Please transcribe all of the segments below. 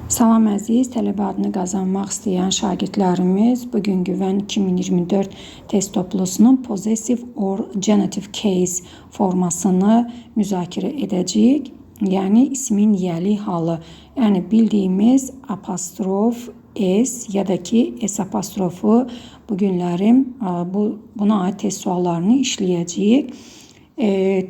Salam əziz tələbə adını qazanmaq istəyən şagirdlərimiz, bu gün Güvən 2024 test toplusunun possessive or genitive case formasını müzakirə edəcəyik. Yəni ismin yiyəlik halı, yəni bildiyimiz apostrof s ya da ki s apostrofu bu günlərim buna aid test suallarını işləyəcəyik.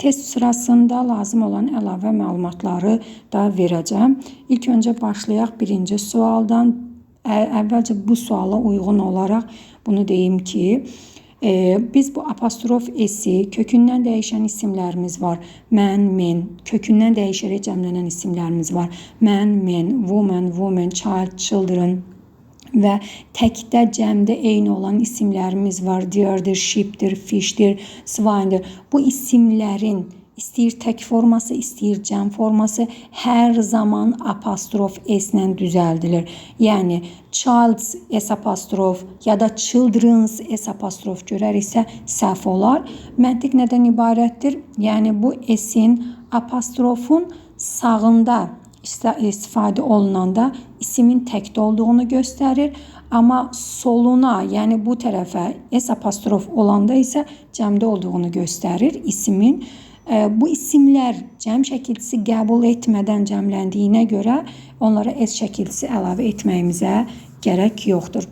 Test sırasında lazım olan əlavə məlumatları da verəcəm. İlk öncə başlayaq birinci sualdan. Əvvəlcə bu suala uyğun olaraq bunu deyim ki, biz bu apostrof s-i kökündən dəyişən isimlərimiz var. Man, men, kökündən dəyişərək cəmlənən isimlərimiz var. Man, men, woman, women, child, children və təkdə, cəmdə eyni olan isimlərimiz var. Deer'dir, sheep'dir, fish'dir, swine'dir. Bu isimlərin istəyir tək forması, istəyir cəm forması hər zaman apostrof s-lə düzəldilir. Yəni child's s apostrof ya da children's s apostrof görəriksə səhv olar. Məntiq nədən ibarətdir? Yəni bu s-in apostrofun sağında istifadə olunanda isimin təkdə olduğunu göstərir. Amma soluna, yəni bu tərəfə s apostrof olanda isə cəmdə olduğunu göstərir isimin. Bu isimlər cəm şəkilçisi qəbul etmədən cəmləndiyinə görə onlara s şəkilçisi əlavə etməyimizə gərək yoxdur.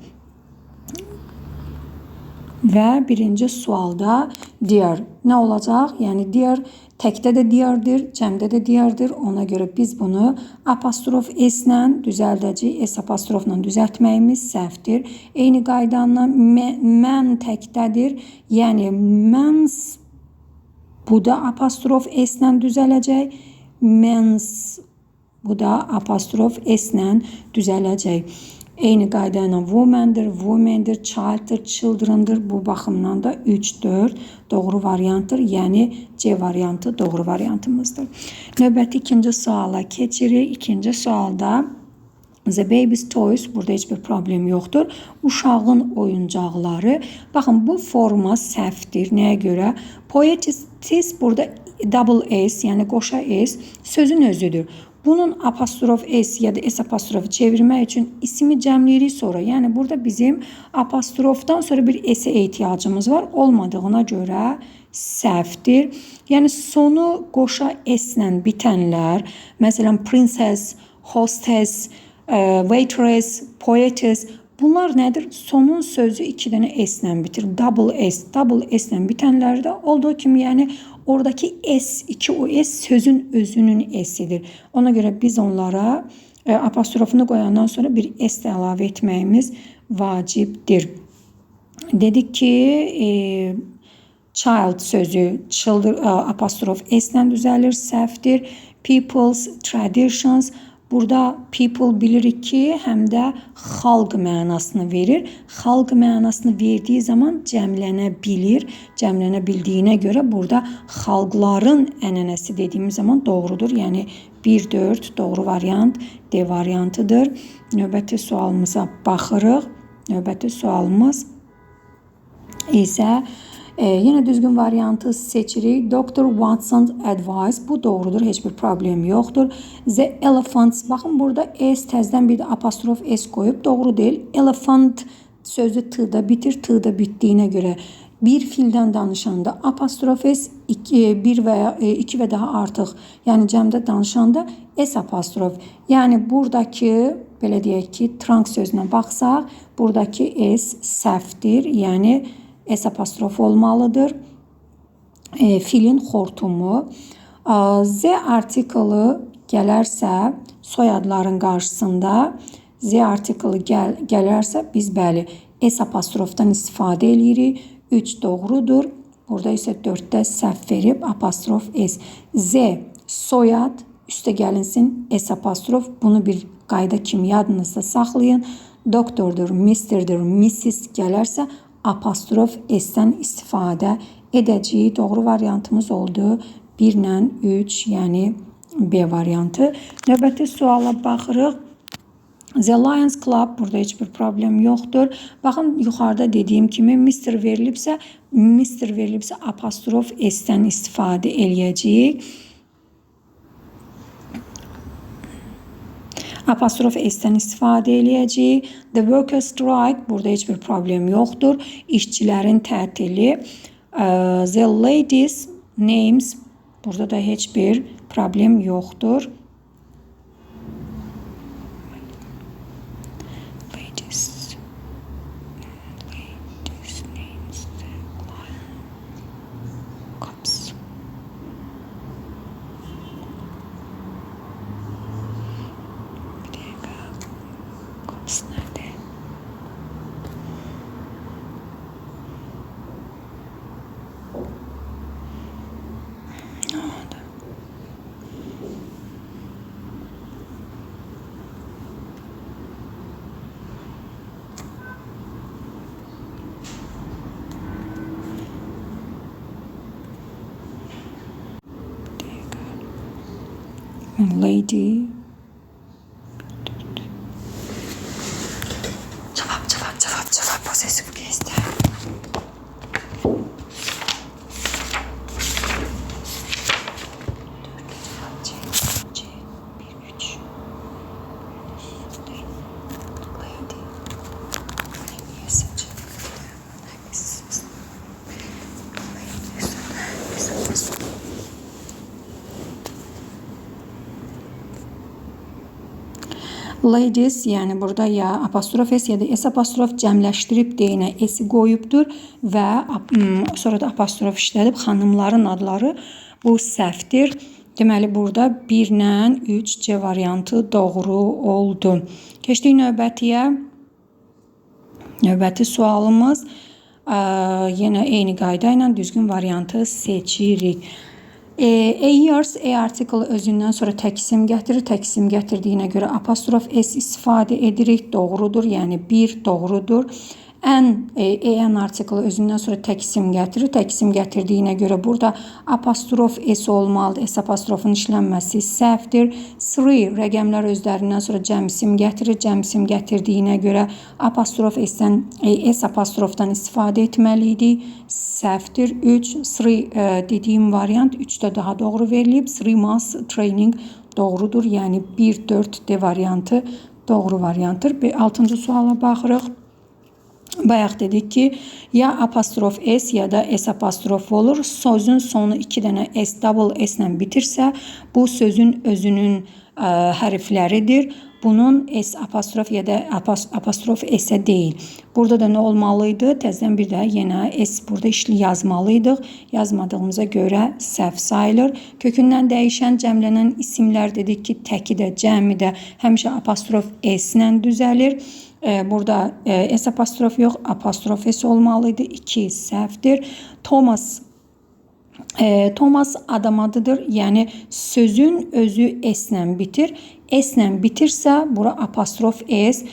Və birinci sualda deer nə olacaq? Yəni deer təkdə də deerdir, cəmdə də deerdir. Ona görə biz bunu apostrof s-lə düzəldəcəyik. S apostrofla düzəltməyimiz səhvdir. Eyni qaydanla man təkdədir. Yəni mans bu da apostrof s-lə düzələcək. Mens bu da apostrof s-lə düzələcək. Eyni qayda ilə woman'dır, women'dir, child'dır, children'dır. Bu baxımdan da 3, 4 doğru variantdır. Yəni C variantı doğru variantımızdır. Növbəti ikinci suala keçirik. İkinci sualda the baby's toys, burada heç bir problem yoxdur. Uşağın oyuncaqları. Baxın, bu forma səhvdir. Nəyə görə? Poetis burada double s, yəni qoşa s sözün özüdür. Bunun apostrof s ya da s apostrofu çevirmək üçün ismi cəmləyirik sonra. Yəni burada bizim apostrofdan sonra bir s-ə ehtiyacımız var. Olmadığına görə səhvdir. Yəni sonu qoşa s-lə bitənlər, məsələn princess, hostess, waitress, poetess, bunlar nədir? Sonun sözü iki dənə s-lə bitir. Double s, double s-lə bitənlərdə olduğu kimi, yəni oradakı s, iki o s sözün özünün s-idir. Ona görə biz onlara apostrofunu qoyandan sonra bir s də əlavə etməyimiz vacibdir. Dedik ki, child sözü children, apostrof s-lə düzəlir, səhvdir. People's traditions. Burada people bilirik ki, həm də xalq mənasını verir. Xalq mənasını verdiyi zaman cəmlənə bilir. Cəmlənə bildiyinə görə burada xalqların ənənəsi dediyimiz zaman doğrudur. Yəni 1, 4 doğru variant D variantıdır. Növbəti sualımıza baxırıq. Növbəti sualımız isə yenə düzgün variantı seçirik. Dr. Watson's advice. Bu doğrudur. Heç bir problem yoxdur. The elephants. Baxın, burada s təzdən bir də apostrof s qoyub. Doğru deyil. Elephant sözü t-da bitir. T-da bitdiyinə görə bir fildən danışanda apostrof s, 2, 1 və ya 2 və daha artıq, yəni cəmdə danışanda s apostrof. Yəni buradakı, belə deyək ki, trunk sözünə baxsaq, buradakı s səhvdir. Yəni s apostrof olmalıdır. Filin xortumu. Z artiklı gələrsə soyadların qarşısında Z artiklı gələrsə biz bəli s apostrofdan istifadə eləyirik. 3 doğrudur. Burada isə 4-də səhv verib apostrof s. Z soyad üstə gəlinsin s apostrof. Bunu bir qayda kimi yadınızda saxlayın. Doktordur, misterdir, missis gələrsə apostrof s-dən istifadə edəcəyik. Doğru variantımız oldu 1 ilə 3, yəni B variantı. Növbəti suala baxırıq. The Lions Club, burada heç bir problem yoxdur. Baxın, yuxarıda dediyim kimi Mr verilibsə, Mr verilibsə apostrof s-dən istifadə eləyəcəyik. Apostrof S-dən istifadə eləyəcəyik. The workers strike, burada heç bir problem yoxdur. İşçilərin tətili. The ladies names, burada da heç bir problem yoxdur. Ladies names, cups. Bir dakika. Cups nerede? Ne oldu? Lady. Cevap, cevap, cevap, cevap. Possessive case'de. Cevap C, C, 1, 3. Lady. S, C. S, S. S. Ladies, yəni burada ya apostrof S ya da S apostrof cəmləşdirib deyinə S-i qoyubdur və sonra da apostrof işlədib xanımların adları bu səhvdir. Deməli burada 1 ilə 3 C variantı doğru oldu. Keçdik növbətiyə. Növbəti sualımız yenə eyni qayda ilə düzgün variantı seçirik. A years, A artiklı özündən sonra tək isim gətirir. Tək isim gətirdiyinə görə apostrof S istifadə edirik. Doğrudur. Yəni 1 doğrudur. N, AN artiklı özündən sonra tək isim gətirir. Tək isim gətirdiyinə görə burada apostrof S olmalıdır. S apostrofun işlənməsi səhvdir. Three rəqəmlər özlərindən sonra cəm isim gətirir. Cəm isim gətirdiyinə görə apostrof S-dən, S apostrofdan istifadə etməli idik. Səhvdir. 3, three dediyim variant 3-də daha doğru verilib. 3 months training doğrudur. Yəni 1, 4 D variantı doğru variantdır. 6-cı suala baxırıq. Bayaq dedik ki, ya apostrof S ya da S apostrof olur. Sözün sonu 2 dənə S, double S ilə bitirsə, bu sözün özünün hərfləridir. Bunun S apostrof ya da apostrof S-ə deyil. Burada da nə olmalıydı? Təzədən bir daha yenə S burada işli yazmalıydıq. Yazmadığımıza görə səhv sayılır. Kökündən dəyişən, cəmlənən isimlər dedik ki, təki də, cəmi də həmişə apostrof S ilə düzəlir. Burada S apostrof yox, apostrof S olmalıydı. 2 səhvdir. Thomas Thomas adam adıdır. Yəni sözün özü S ilə bitir. S ilə bitirsə, bura apostrof S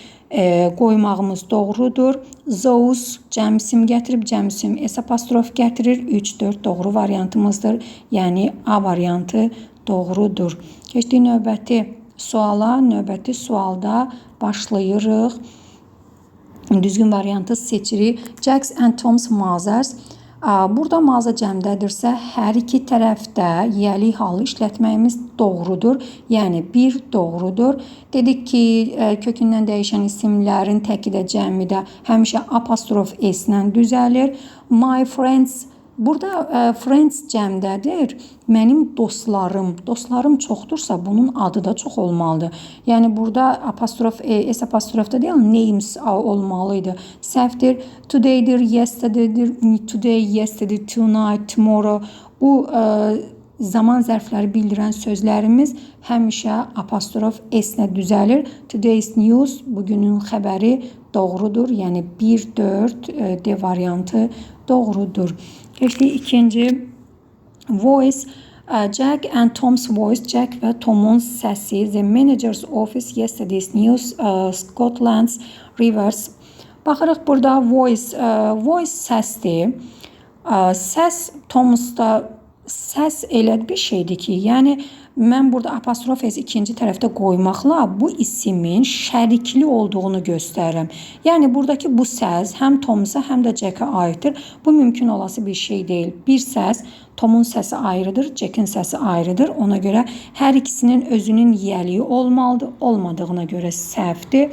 qoymağımız doğrudur. Those cəm isim gətirib, cəm isim S apostrof gətirir. 3, 4 doğru variantımızdır. Yəni A variantı doğrudur. Keçdik növbəti suala. Növbəti sualda başlayırıq. Düzgün variantı seçirik. Jack's and Tom's mothers. Burada mağaza cəmdədirsə, hər iki tərəfdə yiyəlik halı işlətməyimiz doğrudur. Yəni 1 doğrudur. Dedik ki, kökündən dəyişən isimlərin təki də cəmi də həmişə apostrof S ilə düzəlir. My friends. Burada friends cəmdədir. Mənim dostlarım. Dostlarım çoxdursa bunun adı da çox olmalıdır. Yəni burada apostrof S apostrofda deyil, names olmalıydı. Səhvdir. Today'dir, yesterday'dir, today, yesterday, tonight, tomorrow. Bu zaman zərfləri bildirən sözlərimiz həmişə apostrof S ilə düzəlir. Today's news, bugünün xəbəri doğrudur. Yəni 1, 4 D variantı doğrudur. Keçdik ikinci voice. Jack and Tom's voice, Jack və Tom'un səsi. The manager's office, yesterday's news, Scotland's rivers. Baxırıq burada voice, voice səsdir. Səs Tom'da səs elə bir şeydir ki, yəni mən burada apostrof S ikinci tərəfdə qoymaqla bu isimin şərikli olduğunu göstərirəm. Yəni buradakı bu səs həm Tomsa, həm də Jack'a aiddir. Bu mümkün olası bir şey deyil. Bir səs Tomun səsi ayrıdır, Jack'in səsi ayrıdır. Ona görə hər ikisinin özünün yiyəliyi olmalıdır. Olmadığına görə səhvdir.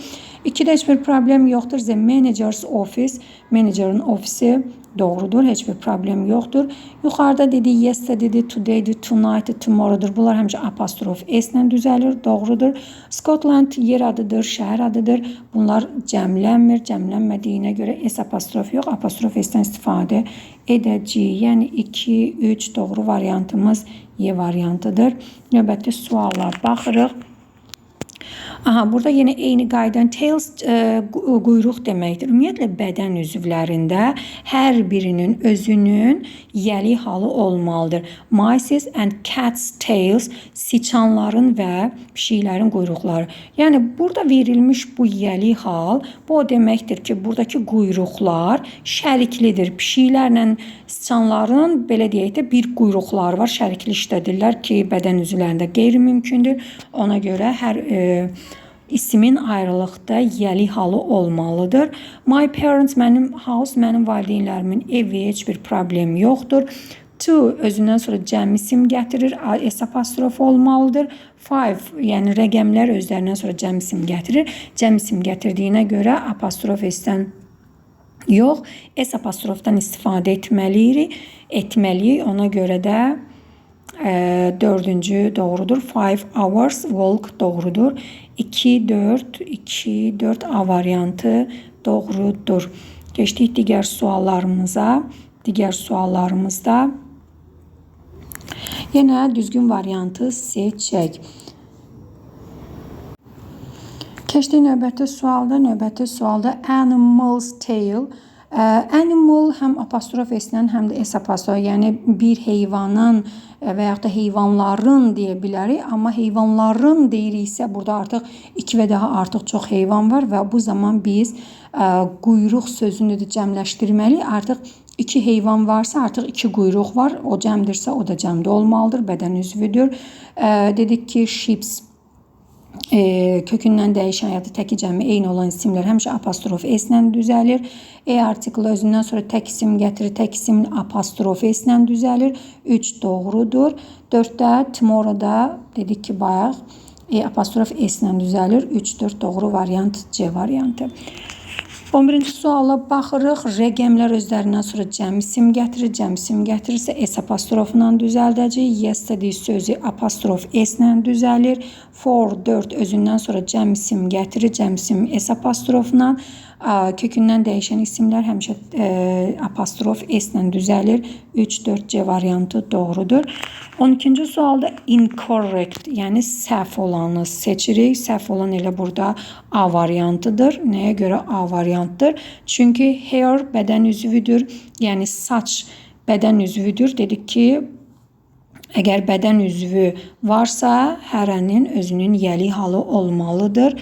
2-də heç bir problem yoxdur. The manager's office, menecerin ofisi doğrudur. Heç bir problem yoxdur. Yuxarıda dedi yesterday'dir, today'dir, tonight'dir, tomorrow'dur. Bunlar həmişə apostrof S ilə düzəlir. Doğrudur. Scotland yer adıdır, şəhər adıdır. Bunlar cəmlənmir. Cəmlənmədiyinə görə S apostrof yox, apostrof S-dən istifadə edəcəyik. Yəni 2, 3 doğru variantımız Y variantıdır. Növbəti suala baxırıq. Aha, burada yenə eyni qaydan tails quyruq deməkdir. Ümumiyyətlə bədən üzvlərində hər birinin özünün yiyəli halı olmalıdır. Mice and cats tails siçanların və pişiklərin quyruqları. Yəni burada verilmiş bu yiyəli hal bu o deməkdir ki, buradakı quyruqlar şəriklidir. Pişiklərlə siçanların belə deyək də bir quyruqları var. Şərikli işlədirlər ki, bədən üzvlərində qeyri-mümkündür. Ona görə hər ismin ayrılıqda yiyəli halı olmalıdır. My parents mənim house, mənim valideynlərimin evi, heç bir problem yoxdur. To özündən sonra cəm isim gətirir. S apostrofu olmalıdır. Five, yəni rəqəmlər özlərindən sonra cəm isim gətirir. Cəm isim gətirdiyinə görə apostrof S-dən yox, S apostrofdan istifadə etməliyik. Ona görə də dördüncü doğrudur. 5 hours walk doğrudur. 2, 4, 2, 4 A variantı doğrudur. Keçdik digər suallarımıza. Digər suallarımızda yenə düzgün variantı seçək. Keçdik növbəti sualda. Növbəti sualda animal's tail. Animal həm apostrof S-lə, həm də S apostrof, yəni bir heyvanın və yaxud da heyvanların deyə bilərik. Amma heyvanların deyiriksə, burada artıq 2 və daha artıq çox heyvan var və bu zaman biz quyruq sözünü də cəmləşdirməliyik. Artıq 2 heyvan varsa, artıq 2 quyruq var. O cəmdirsə, o da cəmdə olmalıdır, bədən üzvüdür. Dedik ki, ships kökündən dəyişən ya da təki cəmi eyni olan isimlər həmişə apostrof S-lə düzəlir. E artiklı özündən sonra tək isim gətirir. Tək isim apostrof S-lə düzəlir. 3 doğrudur. 4-də tomorrow-da dedik ki, bayaq E apostrof S-lə düzəlir. 3, 4 doğru variant C variantı. 11-ci suala baxırıq. Rəqəmlər özlərindən sonra cəm isim gətirir. Cəm isim gətirirsə S apostrofla düzəldəcəyik. Yesterday sözü apostrof S-lə düzəlir. For 4 özündən sonra cəm isim gətirir. Cəm isim S apostrofla. Kökündən dəyişən isimlər həmişə apostrof S-lə düzəlir. 3, 4 C variantı doğrudur. 12-ci sualda incorrect, yəni səhv olanı seçirik. Səhv olan elə burada A variantıdır. Nəyə görə A variantdır? Çünki hair bədən üzvüdür, yəni saç bədən üzvüdür. Dedik ki, əgər bədən üzvü varsa, hərənin özünün yiyəli halı olmalıdır.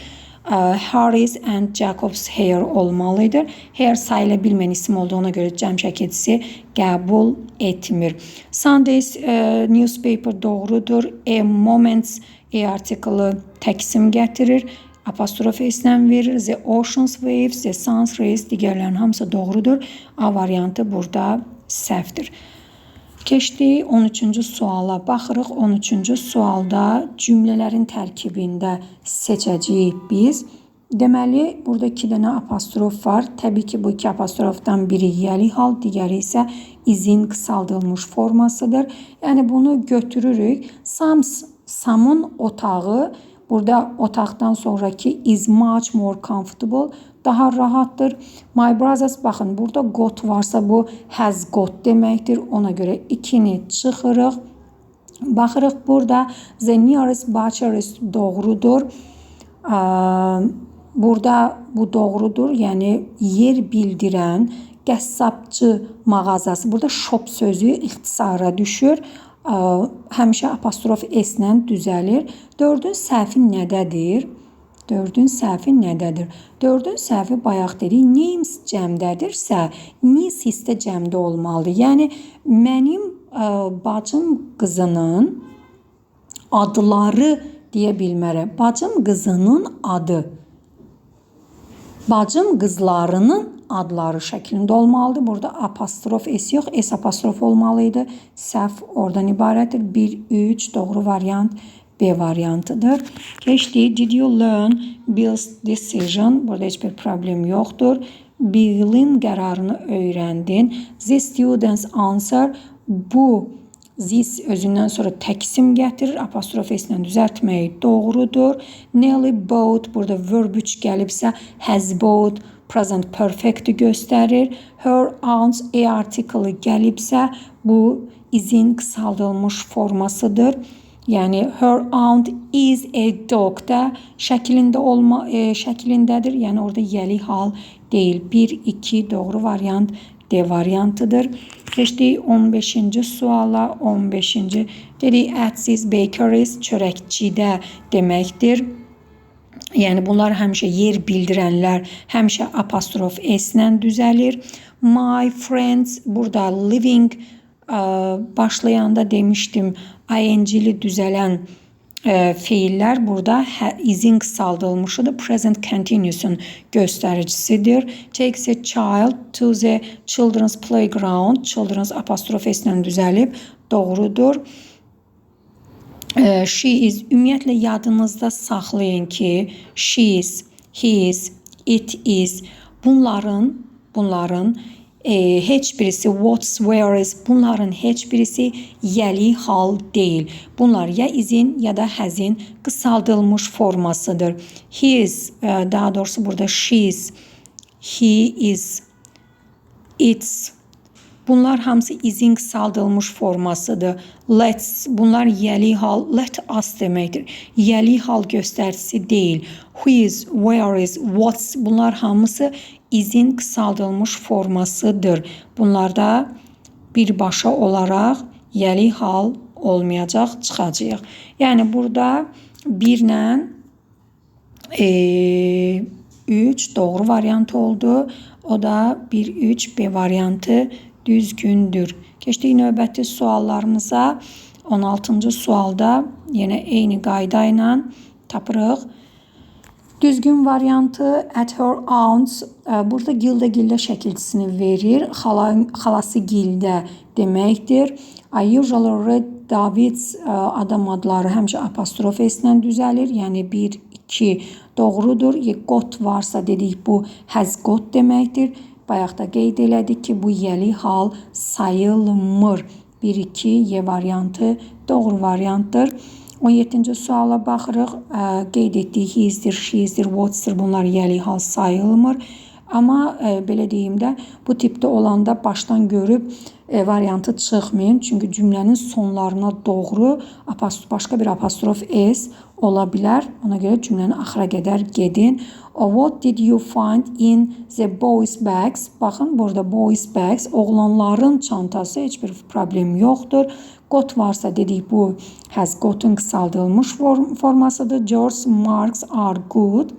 Harry's and Jacob's hair olmalıdır. Hair sayıla bilməyən isim olduğuna görə cəm şəkilçisi qəbul etmir. Sunday's newspaper doğrudur. A moments E artiklı tək isim gətirir. Apostrof S-lə verir. The ocean's waves, the sun's rays digərlərinin hamısı doğrudur. A variantı burada səhvdir. Keçdik 13-cü suala baxırıq. 13-cü sualda cümlələrin tərkibində seçəcəyik biz. Deməli, burada 2 dənə apostrof var. Təbii ki, bu 2 apostrofdan biri yiyəli hal, digəri isə izin qısaldılmış formasıdır. Yəni, bunu götürürük. Sam'ın otağı, burada otaqdan sonraki is much more comfortable, daha rahatdır. My brothers, baxın, burada got varsa bu has got deməkdir. Ona görə 2-ni çıxırıq. Baxırıq burada the nearest butcher is doğrudur. Burada bu doğrudur. Yəni yer bildirən qəssabçı mağazası. Burada shop sözü ixtisara düşür. Həmişə apostrof S-lə düzəlir. 4-ün səhvi nədədir? 4-ün səhvi nədədir? 4-ün səhvi bayaq dedik, names cəmdədirsə, niece hissə cəmdə olmalıdır. Yəni, mənim bacım qızının adları deyə bilmərəm. Bacım qızının adı. Bacım qızlarının adları şəklində olmalıdır. Burada apostrof S yox, S apostrof olmalıydı. Səhv oradan ibarətdir. 1, 3 doğru variant B variantıdır. Keçdik. Did you learn Bill's decision? Burada heç bir problem yoxdur. Bill'in qərarını öyrəndin. The students answer. Bu this özündən sonra təqsim gətirir. Apostrof S-ilə düzəltmək doğrudur. Nelly bought, burada verb 3 gəlibsə has bought present perfect göstərir. Her aunt's a article gəlibsə bu is'in qısaldılmış formasıdır. Yəni her aunt is a doctor şəklində şəklindədir. Yəni orada yəli hal deyil. 1, 2 doğru variant D variantıdır. Keçdik 15-ci suala. 15-ci dedik at this bakeries çörəkçidə deməkdir. Yəni bunlar həmişə yer bildirənlər həmişə apostrof S-lə düzəlir. My friends burada living başlayanda demişdim ing-li düzələn feillər burada is'in qısaldılmışıdır. Present continuous'un göstəricisidir. Takes a child to the children's playground. Children's apostrof S-lə düzəlib. Doğrudur. She is ümumiyyətlə yadınızda saxlayın ki, she is, he is, it is bunların heç birisi what's, where is bunların heç birisi yəli hal deyil. Bunlar ya is'in ya da has'in qısaldılmış formasıdır. He is, daha doğrusu burada she is, he is, it's. Bunlar hamısı is'in qısaldılmış formasıdır. Let's, bunlar yəli hal, let us deməkdir. Yəli hal göstəricisi deyil. Who is, where is, what's bunlar hamısı is'in qısaldılmış formasıdır. Bunlarda birbaşa olaraq yəli hal olmayacaq, çıxacaq. Yəni burada 1 ilə 3 doğru variant oldu. O da 1, 3 B variantı düzgündür. Keçdik növbəti suallarımıza. 16-cı sualda yenə eyni qayda ilə tapırıq. Düzgün variantı at her aunt's. Burada gildə şəkilçisini verir. Xalası gildə deməkdir. I usually read David's adam adları həmişə apostrof S-lə düzəlir. Yəni 1, 2 doğrudur. Got varsa dedik bu has got deməkdir. Bayaq da qeyd elədik ki, bu yəli hal sayılmır. 1, 2 Y variantı doğru variantdır. 17-ci suala baxırıq. Qeyd etdik he-isdir, she-isdir, what's-dir bunlar yəli hal sayılmır. Amma belə deyim də bu tipdə olanda başdan görüb variantı çıxmayın. Çünki cümlənin sonlarına doğru başqa bir apostrof S ola bilər. Ona görə cümlənin axıra qədər gedin. What did you find in the boys' bags? Baxın burada boys' bags oğlanların çantası, heç bir problem yoxdur. Got varsa dedik bu has got'un qısaldılmış formasıdır. George's marks are good.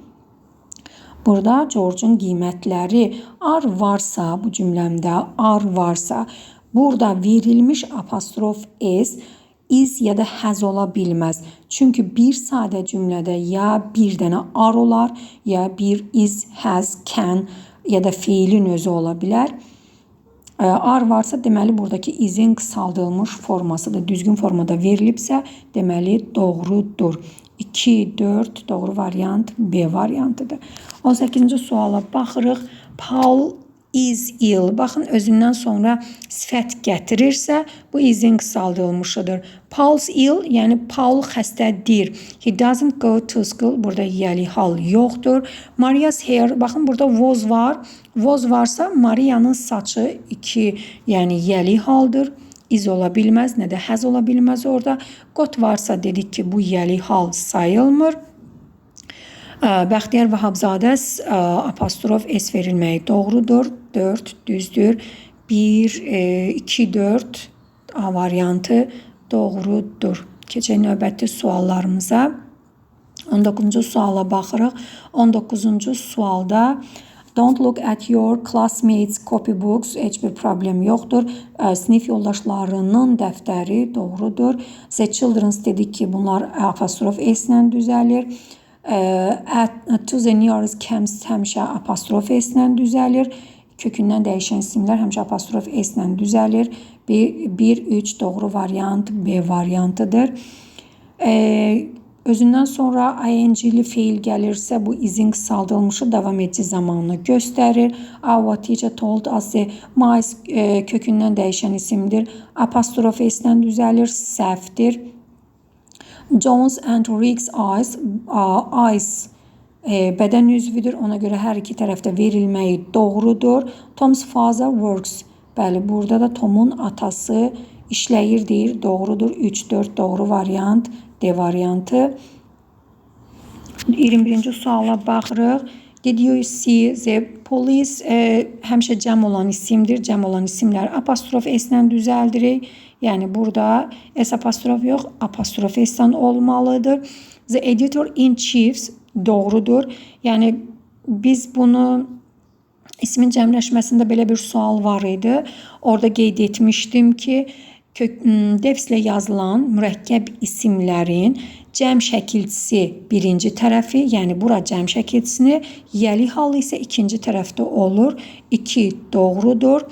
Burada George'un qiymətləri are varsa bu cümləmdə are varsa burada verilmiş apostrof S is ya da has ola bilməz. Çünki bir sadə cümlədə ya bir dənə are olar, ya bir is, has, can ya da feilin özü ola bilər. Are varsa deməli buradakı is'in qısaldılmış forması da düzgün formada verilibsə, deməli doğrudur. 2, 4 doğru variant B variantıdır. 18-ci suala baxırıq. Paul is ill. Baxın özündən sonra sifət gətirirsə, bu is'in qısaldılmışıdır. Paul's ill, yəni Paul xəstədir. He doesn't go to school. Burada yəli hal yoxdur. Maria's hair. Baxın burada was var. Was varsa Maria'nın saçı 2, yəni yəli haldır. Is ola bilməz, nə də has ola bilməz orada. Got varsa dedik ki, bu yəli hal sayılmır. Bəxtiyar Vahabzadə apostrof S verilməyi doğrudur. 4 düzdür. 1, 2, 4 A variantı doğrudur. Keçək növbəti suallarımıza. 19-cu suala baxırıq. 19-cu sualda Don't look at your classmates' copybooks. Heç bir problem yoxdur. Sinif yoldaşlarının dəftəri doğrudur. The children's dedik ki, bunlar apostrof S ilə düzəlir. At to the nearest chemist həmişə apostrof S ilə düzəlir. Kökündən dəyişən isimlər həmişə apostrof S ilə düzəlir. 1, 3 doğru variant B variantıdır. Özündən sonra ing-li feil gəlirsə, bu is-in qısaldılmışı davam edici zamanını göstərir. Our teacher told us mice kökündən dəyişən isimdir. Apostrof S-lə düzəlir, səhvdir. John's and Rick's eyes, eyes bədən üzvüdür. Ona görə hər iki tərəfdə verilməyi doğrudur. Tom's father works. Bəli, burada da Tomun atası işləyir deyir. Doğrudur. 3, 4 doğru variant. D variantı. 21-ci suala baxırıq. Did you see the police? Həmişə cəm olan isimdir. Cəm olan isimləri apostrof S-lə düzəldirik. Yəni burada S apostrof yox, apostrof S-lə olmalıdır. The editor in chief doğrudur. Yəni biz bunu ismin cəmləşməsində belə bir sual var idi. Orada qeyd etmişdim ki, defislə yazılan mürəkkəb isimlərin cəm şəkilçisi birinci tərəfi, yəni bura cəm şəkilçisini, yəli halı isə ikinci tərəfdə olur. 2 doğrudur.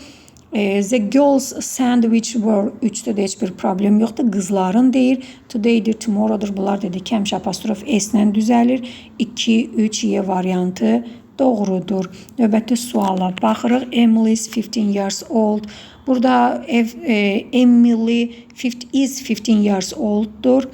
The girls sandwich were 3-də də heç bir problem yoxdur. Qızların deyir. Today'dir, tomorrow'dur. Bunlar dedik ki, həmişə apostrof S-lə düzəlir. 2, 3, Y variantı doğrudur. Növbəti suala baxırıq. Emily is 15 years old. Burada Emily is 15 years old'dur.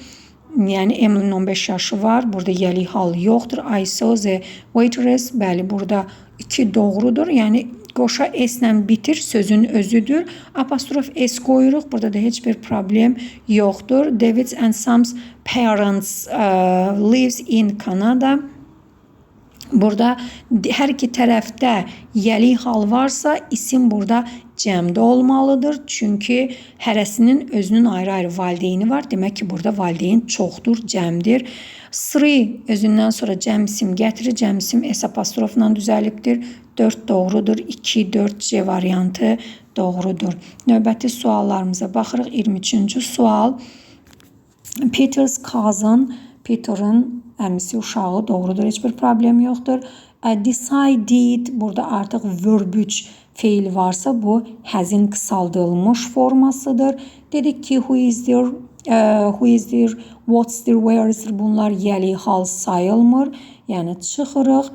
Yəni Emily'nin 15 yaşı var. Burada yəli hal yoxdur. I saw the waitress. Bəli, burada 2 doğrudur. Yəni qoşa S-lə bitir, sözün özüdür. Apostrof S qoyuruq. Burada da heç bir problem yoxdur. David and Sam's parents lives in Canada. Burada hər iki tərəfdə yəli hal varsa, isim burada cəmdə olmalıdır. Çünki hərəsinin özünün ayrı-ayrı valideyni var. Demək ki, burada valideyn çoxdur, cəmdir. Three özündən sonra cəm isim gətirir. Cəm isim S apostrofla düzəlibdir. 4 doğrudur. 2, 4 C variantı doğrudur. Növbəti suallarımıza baxırıq. 23-cü sual. Peter's cousin, Peter'ın əmisi uşağı doğrudur. Heç bir problem yoxdur. Decided, burada artıq verb 3 feil varsa bu has-in qısaldılmış formasıdır. Dedik ki, who is there, who is there, what's there, where is there bunlar yəli hal sayılmır. Yəni çıxırıq.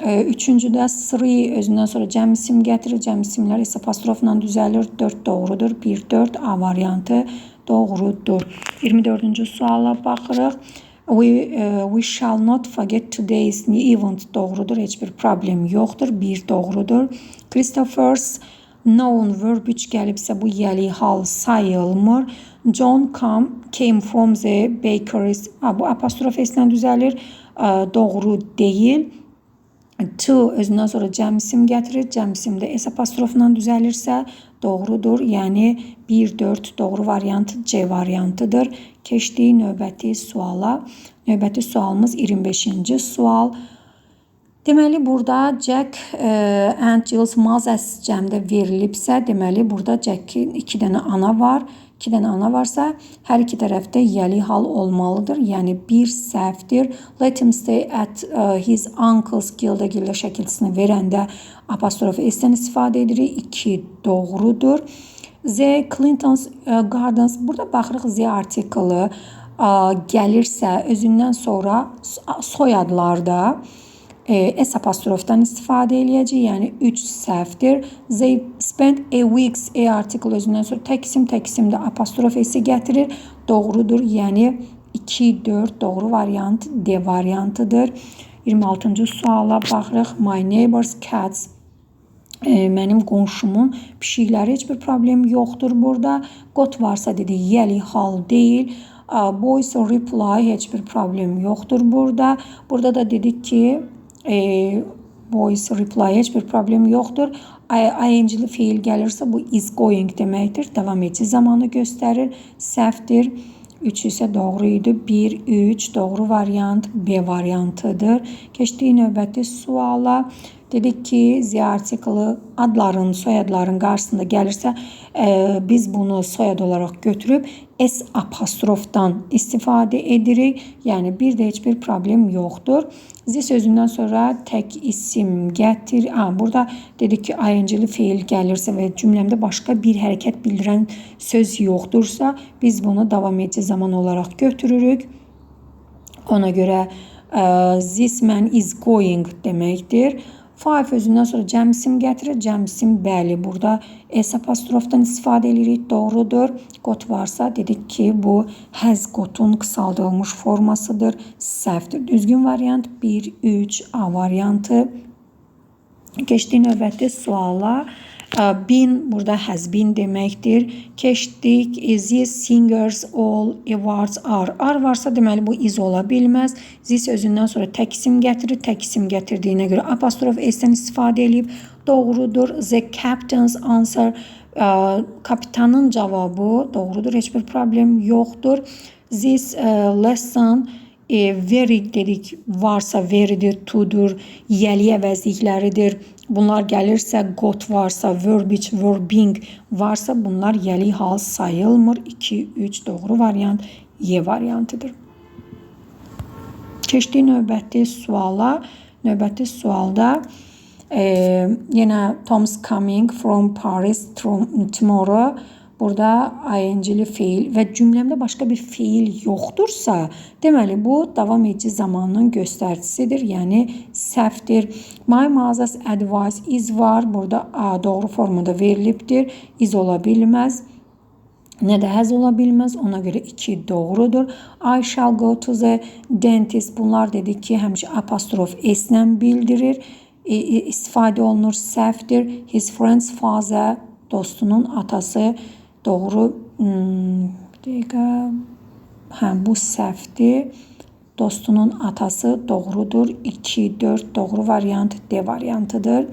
Üçüncüdə three özündən sonra cəm isim gətirir. Cəm isimlər isə apostrofla düzəlir. 4 doğrudur. 1, 4 A variantı doğrudur. 24-cü suala baxırıq. We shall not forget today's event doğrudur. Heç bir problem yoxdur. 1 doğrudur. Christopher's known verb 3 gəlibsə bu yəli hal sayılmır. John came from the bakeries. Bu apostrof S-lə düzəlir. Doğru deyil. To özündən sonra cəm isim gətirir. Cəm isim də S apostrofla düzəlirsə doğrudur. Yəni 1, 4 doğru variant C variantıdır. Keçdik növbəti suala. Növbəti sualımız 25-ci sual. Deməli burada Jack and Jill's mothers cəmdə verilibsə, deməli burada Jack'in 2 dənə ana var. 2 dənə ana varsa, hər iki tərəfdə yəli hal olmalıdır. Yəni bir səhvdir. Let him stay at his uncle's gildə gildə şəkilçisini verəndə apostrof S-dən istifadə edirik. 2 doğrudur. The Clintons Gardens. Burada baxırıq the artiklı gəlirsə özündən sonra soyadlarda S apostrofdan istifadə eləyəcək. Yəni 3 səhvdir. They spent a week's a article özündən sonra tək isim, tək isimdə apostrof S-i gətirir. Doğrudur. Yəni 2, 4 doğru variant D variantıdır. 26-cı suala baxırıq. My neighbor's cats. Mənim qonşumun pişikləri, heç bir problem yoxdur burada. Got varsa dedi yəli hal deyil. Boys reply, heç bir problem yoxdur burada. Burada da dedik ki boys reply heç bir problem yoxdur. ING-li feil gəlirsə bu is going deməkdir. Davam edici zamanı göstərir. Səhvdir. 3 isə doğru idi. 1, 3 doğru variant B variantıdır. Keçdik növbəti suala. Dedik ki, the artiklı adların, soyadların qarşısında gəlirsə, biz bunu soyad olaraq götürüb S apostrofdan istifadə edirik. Yəni bir də heç bir problem yoxdur. The sözündən sonra tək isim gətir. Burada dedik ki, ing-li feil gəlirsə və cümləmdə başqa bir hərəkət bildirən söz yoxdursa, biz bunu davam edici zaman olaraq götürürük. Ona görə this man is going deməkdir. Five özündən sonra cəm isim gətirir. Cəm isim, bəli, burada S apostrofdan istifadə edirik. Doğrudur. Got varsa dedik ki, bu has got'un qısaldılmış formasıdır. Səhvdir. Düzgün variant 1, 3, A variantı. Keçdik növbəti suala. Been burada has been deməkdir. Keçdik. These singers all awards are. Are varsa deməli bu is ola bilməz. This sözündən sonra tək isim gətirir. Tək isim gətirdiyinə görə apostrof s-dən istifadə eləyib. Doğrudur. The captain's answer. Kapitanın cavabı doğrudur. Heç bir problem yoxdur. This lesson very dedik varsa very'dir, to'dur, yəli əvəzlikləridir. Bunlar gəlirsə got varsa, verb 3, verb ing varsa bunlar yəli hal sayılmır. 2, 3 doğru variant Y variantıdır. Keçdik növbəti suala. Növbəti sualda yenə Tom's coming from Paris tomorrow. Burada ing-li feil və cümləmdə başqa bir feil yoxdursa, deməli bu davam edici zamanın göstəricisidir, yəni səhvdir. My mother's advice is var. Burada A doğru formada verilibdir. Is ola bilməz. Nə də has ola bilməz. Ona görə 2 doğrudur. I shall go to the dentist. Bunlar dedik ki, həmişə apostrof s-lə bildirir. İstifadə olunur, səhvdir. His friend's father, dostunun atası. Doğru, bir dəqiqə. Hə, bu səhvdir. Dostunun atası doğrudur. 2, 4 doğru variant D variantıdır.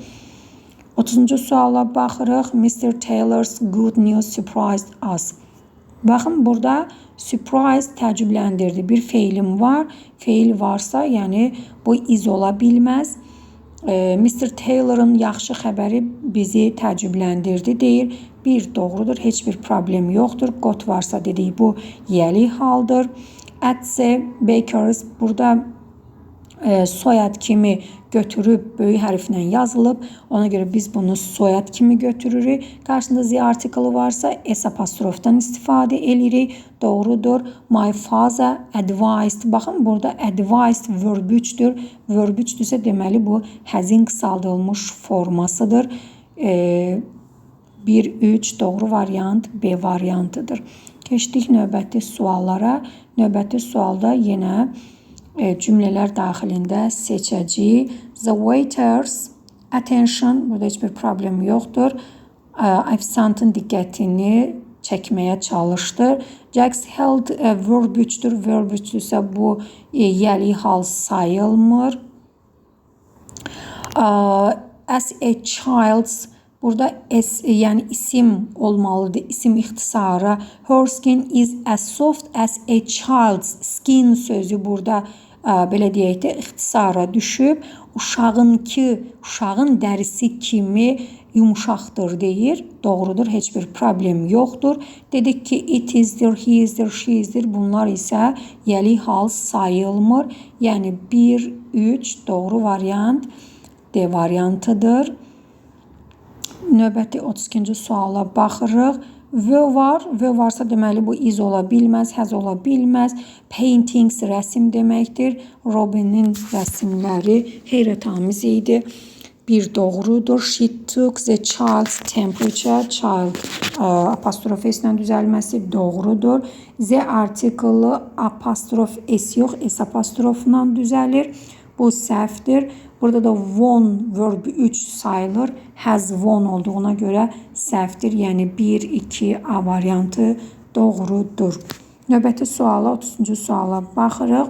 30-cu suala baxırıq. Mr. Taylor's good news surprised us. Baxın, burada surprise təəccübləndirdi. Bir feilim var. Feil varsa, yəni bu is ola bilməz. Mr. Taylor'ın yaxşı xəbəri bizi təəccübləndirdi deyir. Bir doğrudur, heç bir problem yoxdur. Got varsa dedik bu yəli haldır. At the baker's burada soyad kimi götürüb böyük hərflə yazılıb. Ona görə biz bunu soyad kimi götürürük. Qarşısında the artiklı varsa S apostrofdan istifadə edirik. Doğrudur. My father advised. Baxın, burada advised verb 3-dür. Verb 3-dürsə deməli bu has-in qısaldılmış formasıdır. 1, 3 doğru variant B variantıdır. Keçdik növbəti suallara. Növbəti sualda yenə cümlələr daxilində seçəcəyik. The waiter's attention, burada heç bir problem yoxdur. Ofisantın diqqətini çəkməyə çalışdı. Jack's health verb 3-dür. Verb 3-dürsə bu yəli hal sayılmır. As a child's, burada S, yəni isim olmalıdır. İsim ixtisarı. Her skin is as soft as a child's skin sözü burada belə deyək də ixtisara düşüb. Uşağınki, uşağın dərisi kimi yumşaqdır deyir. Doğrudur, heç bir problem yoxdur. Dedik ki, it is'dir, he is'dir, she is'dir. Bunlar isə yəli hal sayılmır. Yəni 1, 3 doğru variant D variantıdır. Növbəti 32-ci suala baxırıq. V var. V varsa deməli bu is ola bilməz, has ola bilməz. Paintings rəsim deməkdir. Robinin rəsimləri heyrətamiz idi. Bir doğrudur. She took the child's temperature. Child apostrof s-lə düzəlməsi doğrudur. The artiklı apostrof s yox, s apostrofla düzəlir. Bu səhvdir. Burada da won verb 3 sayılır. Has won olduğuna görə səhvdir. Yəni 1, 2 A variantı doğrudur. Növbəti suala, 30-cu suala baxırıq.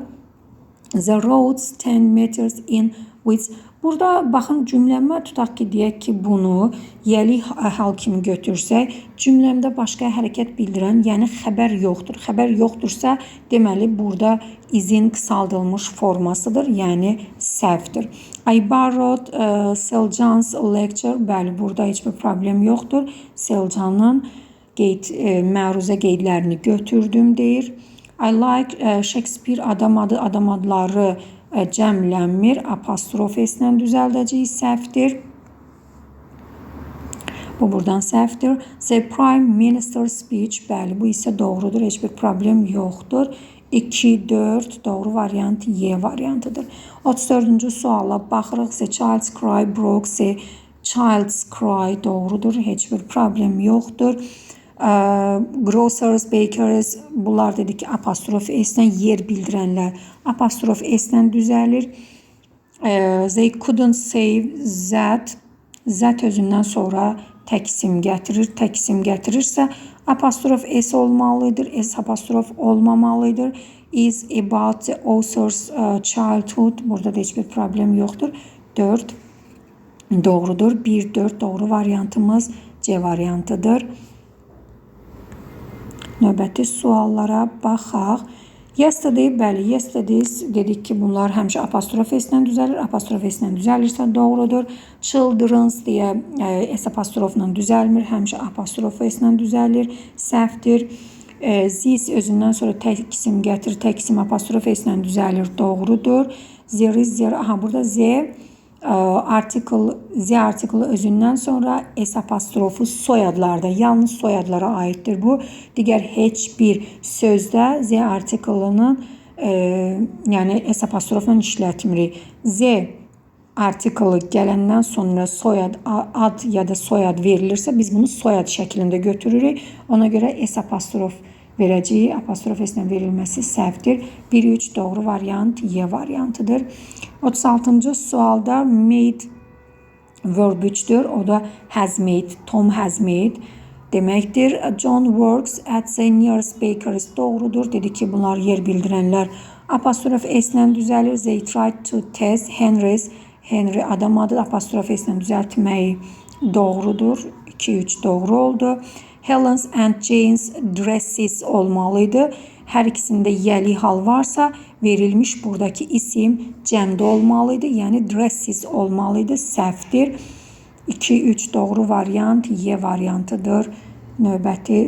The road's 10 meters in With. Burada baxın cümləmə tutaq ki, deyək ki, bunu yəli hal kimi götürsək, cümləmdə başqa hərəkət bildirən, yəni xəbər yoxdur. Xəbər yoxdursa, deməli burada is-in qısaldılmış formasıdır, yəni səhvdir. I borrowed Selcan's lecture. Bəli, burada heç bir problem yoxdur. Selcanın məruzə qeydlərini götürdüm deyir. I like Shakespeare adam adı, adam adları cəmlənmir. Apostrof S-lə düzəldəcəyik, səhvdir. Bu buradan səhvdir. The Prime Minister speech. Bəli, bu isə doğrudur. Heç bir problem yoxdur. 2, 4 doğru variant Y variantıdır. 34-cü suala baxırıq. The child's cry broke. The child's cry doğrudur. Heç bir problem yoxdur. Grocers, bakers bunlar dedik ki, apostrof S-lə yer bildirənlər apostrof S-lə düzəlir. They couldn't save that. That özündən sonra təksim gətirir. Təksim gətirirsə apostrof S olmalıdır. S apostrof olmamalıdır. Is about the author's childhood. Burada da heç bir problem yoxdur. 4 doğrudur. 1, 4 doğru variantımız C variantıdır. Növbəti suallara baxaq. Yesterday, bəli, yesterday dedik ki, bunlar həmişə apostrof S-lə düzəlir. Apostrof S-lə düzəlirsə doğrudur. Children's deyə S apostrofla düzəlmir. Həmişə apostrof S-lə düzəlir. Səhvdir. This özündən sonra tək isim gətirir. Tək isim apostrof S-lə düzəlir. Doğrudur. There is, there. Aha, burada Z article, Z artiklı özündən sonra S apostrofu soyadlarda, yalnız soyadlara aiddir bu. Digər heç bir sözdə Z artiklının, yəni S apostrofla işlətmirik. Z artiklı gələndən sonra soyad, ad ya da soyad verilirsə, biz bunu soyad şəklində götürürük. Ona görə S apostrof verəcəyik. Apostrof S-lə verilməsi səhvdir. 1-3 doğru variant Y variantıdır. 36-cı sualda made verb 3-dür. O da has made, Tom has made deməkdir. John works at the nearest bakery. Doğrudur. Dedi ki, bunlar yer bildirənlər apostrof S-lə düzəlir. They tried to test Henry's. Henry adam adı apostrof S-lə düzəltməyi doğrudur. 2-3 doğru oldu. Helen's and Jane's dresses olmalıydı. Hər ikisində yəli hal varsa verilmiş buradakı isim cəmdə olmalıydı. Yəni dresses olmalıydı. Səhvdir. 2-3 doğru variant Y variantıdır. Növbəti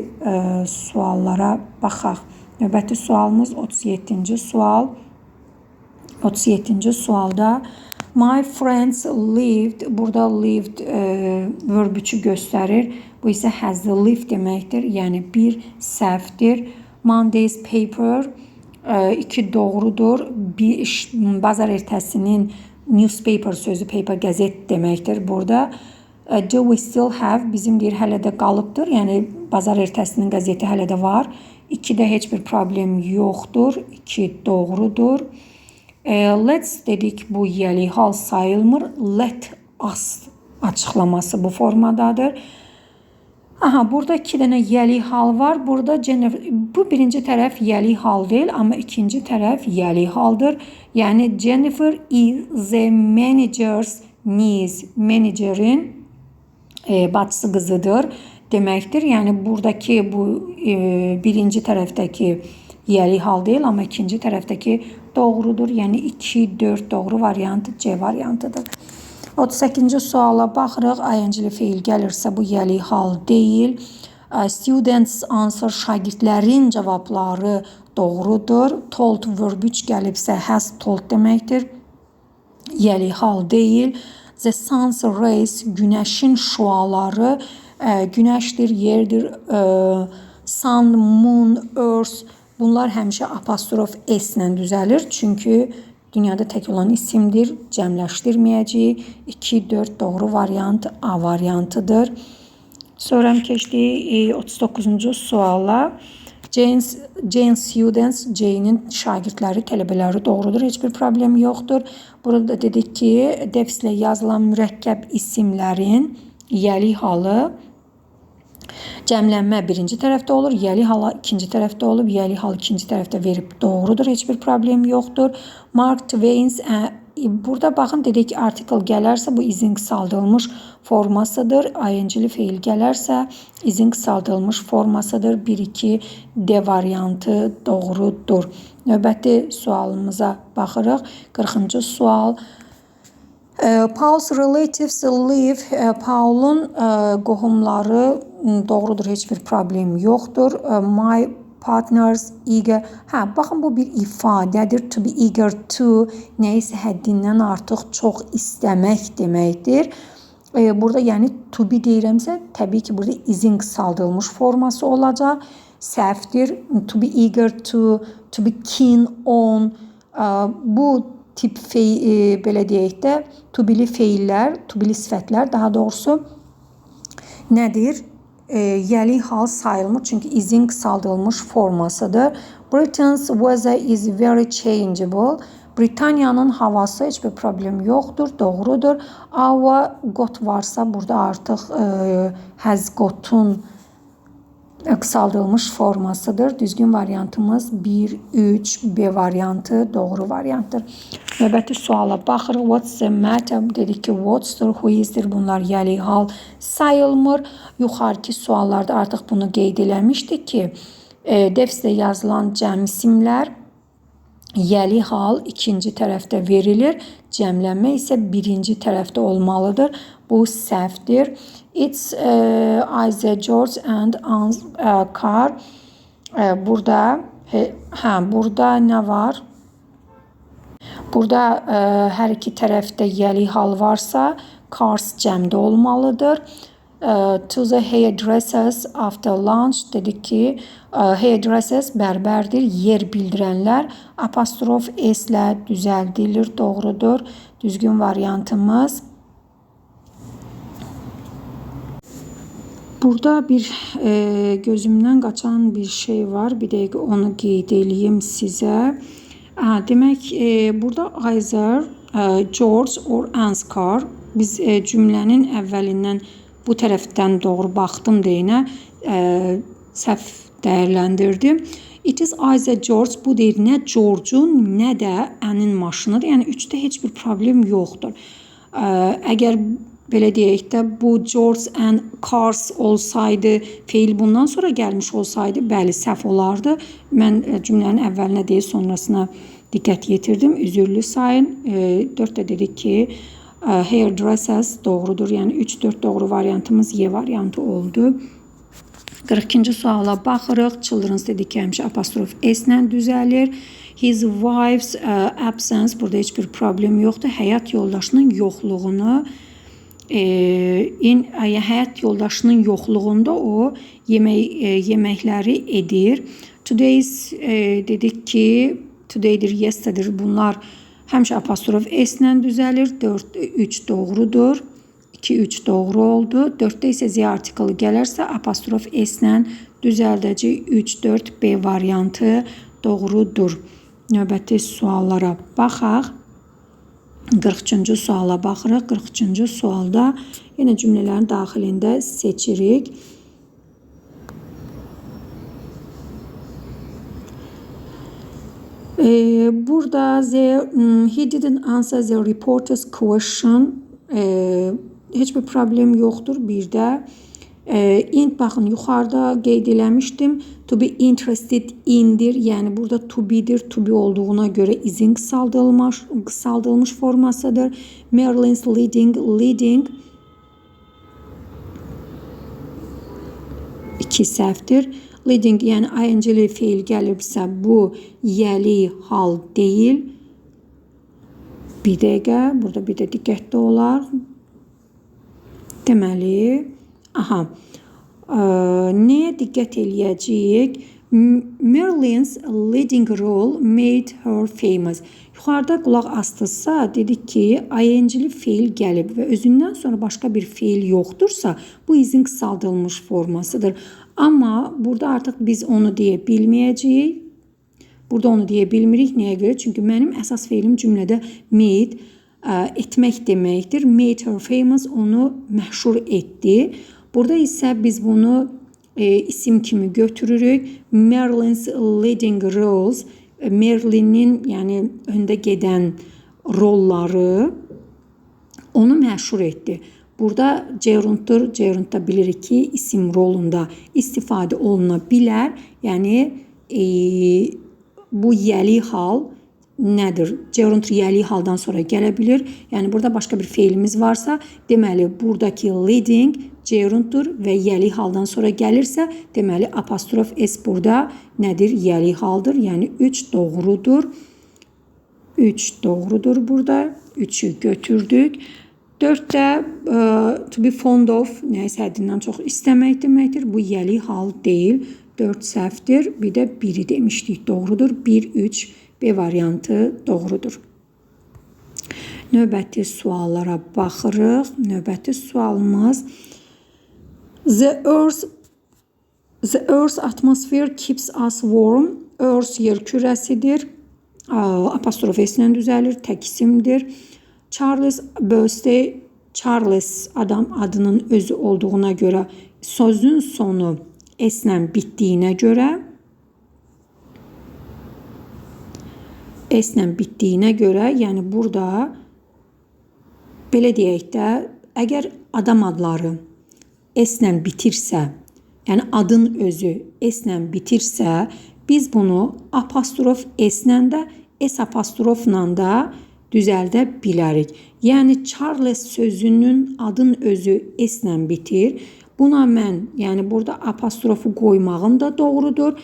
suallara baxaq. Növbəti sualımız 37-ci sual. 37-ci sualda my friends lived, burada lived verb 3-ü göstərir. Bu isə has lived deməkdir. Yəni bir səhvdir. Monday's paper 2 doğrudur. Bir, bazar ertəsinin newspaper sözü paper qəzet deməkdir burada. Do we still have bizim deyir hələ də qalıbdır. Yəni bazar ertəsinin qəzeti hələ də var. 2-də heç bir problem yoxdur. 2 doğrudur. Let's dedik bu yəli hal sayılmır. Let us açıqlaması bu formadadır. Aha, burada 2 dənə yəli hal var. Burada Jennifer, bu birinci tərəf yəli hal deyil, amma ikinci tərəf yəli haldır. Yəni Jennifer is the manager's niece. Managerin bacısı qızıdır deməkdir. Yəni buradakı bu birinci tərəfdəki yəli hal deyil, amma ikinci tərəfdəki doğrudur. Yəni 2, 4 doğru variant C variantıdır. 38-ci suala baxırıq. ING-li feil gəlirsə bu yəli hal deyil. Students answer şagirdlərin cavabları doğrudur. Told verb 3 gəlibsə has told deməkdir. Yəli hal deyil. The sun's rays günəşin şüaları, günəşdir, yerdir, sun, moon, earth bunlar həmişə apostrof S ilə düzəlir. Çünki dünyada tək olan isimdir. Cəmləşdirməyəcəyik. 2, 4 doğru variant A variantıdır. Sonra keçdik 39-cu suala. Jane students, Jane'in şagirdləri, tələbələri doğrudur. Heç bir problem yoxdur. Burada dedik ki, defislə yazılan mürəkkəb isimlərin yəli halı cəmlənmə birinci tərəfdə olur, yəli hala ikinci tərəfdə olub, yəli hal ikinci tərəfdə verib doğrudur. Heç bir problem yoxdur. Mark Twain's Burada baxın, dedik ki, article gələrsə bu is-in qısaldılmış formasıdır. ING-li feil gələrsə is-in qısaldılmış formasıdır. 1, 2, D variantı doğrudur. Növbəti sualımıza baxırıq. 40-cı sual. Paul's relatives live. Paul'un qohumları doğrudur, heç bir problem yoxdur. My partners eager. Hə, baxın, bu bir ifadədir. To be eager to nəyisə həddindən artıq çox istəmək deməkdir. Burada yəni to be deyirəmsə, təbii ki, burada is-in qısaldılmış forması olacaq. Səhvdir. To be eager to, to be keen on. Bu tip belə deyək də, to be-li feillər, to be-li sifətlər daha doğrusu nədir? Yəli hal sayılmır, çünki is-in qısaldılmış formasıdır. Britain's weather is very changeable. Britaniyanın havası heç bir problem yoxdur, doğrudur. Our got varsa burada artıq has got'un qısaldılmış formasıdır. Düzgün variantımız 1, 3, B variantı doğru variantdır. Növbəti suala baxırıq. What's the matter? Dedik ki, what's'dır, who is'dir. Bunlar yəli hal sayılmır. Yuxarıki suallarda artıq bunu qeyd eləmişdik ki, defsdə yazılan cəm isimlər yəli hal ikinci tərəfdə verilir. Cəmlənmə isə birinci tərəfdə olmalıdır. Bu səhvdir. It's either George and Anne's car. Burada burada nə var? Burada hər iki tərəfdə yəli hal varsa, cars cəmdə olmalıdır. To the hairdressers after lunch dedik ki, hairdressers bərbərdir, yer bildirənlər apostrof S-lə düzəldilir, doğrudur. Düzgün variantımız. Burada bir gözümdən qaçan bir şey var. Bir dəqiqə onu qeyd eləyim sizə. Demək, burada either George or Anne's car. Biz cümlənin əvvəlindən bu tərəfdən doğru baxdım deyinə səhv dəyərləndirdim. It is either George. Bu deyir nə George'un, nə də Anne'in maşınıdır. Yəni 3-də heç bir problem yoxdur. Əgər belə deyək də, bu George and cars olsaydı, feil bundan sonra gəlmiş olsaydı, bəli, səhv olardı. Mən cümlənin əvvəlinə deyil, sonrasına diqqət yetirdim. Üzürlü sayın. 4 də dedik ki, hairdressers doğrudur. Yəni 3-4 doğru variantımız Y variantı oldu. 42-ci suala baxırıq. Children's dedik ki, həmişə apostrof S-lə düzəlir. His wife's absence, burada heç bir problem yoxdur. Həyat yoldaşının yoxluğunu həyat yoldaşının yoxluğunda o yeməkləri edir. Today's dedik ki, today'dir, yesterday, bunlar həmişə apostrof S-lə düzəlir. 4, 3 doğrudur. 2, 3 doğru oldu. 4-də isə Z artiklı gələrsə apostrof S-lə düzəldəcək. 3, 4, B variantı doğrudur. Növbəti suallara baxaq. 43-cü suala baxırıq. 43-cü sualda yenə cümlələrin daxilində seçirik. Burada he didn't answer the reporter's question. Heç bir problem yoxdur. Bir də baxın, yuxarıda qeyd eləmişdim. To be interested in'dir. Yəni burada to be'dir. To be olduğuna görə is'in qısaldılmış formasıdır. Marilyn's leading 2 səhvdir. Leading, yəni ing-li feil gəlibsə bu yəli hal deyil. Bir dəqiqə, burada bir də diqqətli olar. Deməli, nəyə diqqət eləyəcəyik? Marilyn's leading role made her famous. Yuxarıda qulaq asdısa, dedik ki, ing-li feil gəlib və özündən sonra başqa bir feil yoxdursa, bu is'in qısaldılmış formasıdır. Amma burada artıq biz onu deyə bilməyəcəyik. Burada onu deyə bilmirik. Nəyə görə? Çünki mənim əsas feilim cümlədə made, etmək deməkdir. Made her famous, onu məşhur etdi. Burada isə biz bunu isim kimi götürürük. Marilyn's leading roles, Marilyn'in, yəni öndə gedən rolları onu məşhur etdi. Burada gerunddur. Gerundda bilirik ki, isim rolunda istifadə oluna bilər. Yəni bu yəli hal nədir? Gerund yəli haldan sonra gələ bilir. Yəni burada başqa bir feilimiz varsa, deməli buradakı leading gerunddur və yəli haldan sonra gəlirsə, deməli apostrof s burada nədir? Yəli haldır. Yəni 3 doğrudur. 3 doğrudur burada. 3-ü götürdük. 4 də to be fond of, nəyisə həddindən çox istəmək deməkdir. Bu yəli hal deyil. 4 səhvdir. Bir də 1-i demişdik. Doğrudur. 1, 3, B variantı doğrudur. Növbəti suallara baxırıq. Növbəti sualımız The Earth's atmosphere keeps us warm. Earth yer kürəsidir. Apostrof S-lə düzəlir. Tək isimdir. Charles birthday, Charles adam adının özü olduğuna görə sözün sonu S-lə bitdiyinə görə S-lə bitdiyinə görə, yəni burada belə deyək də, əgər adam adları S-lə bitirsə, yəni adın özü S-lə bitirsə, biz bunu apostrof S-lə də, S apostrofla da düzəldə bilərik. Yəni Charles sözünün adın özü S-lə bitir. Buna mən, yəni burada apostrofu qoymağım da doğrudur.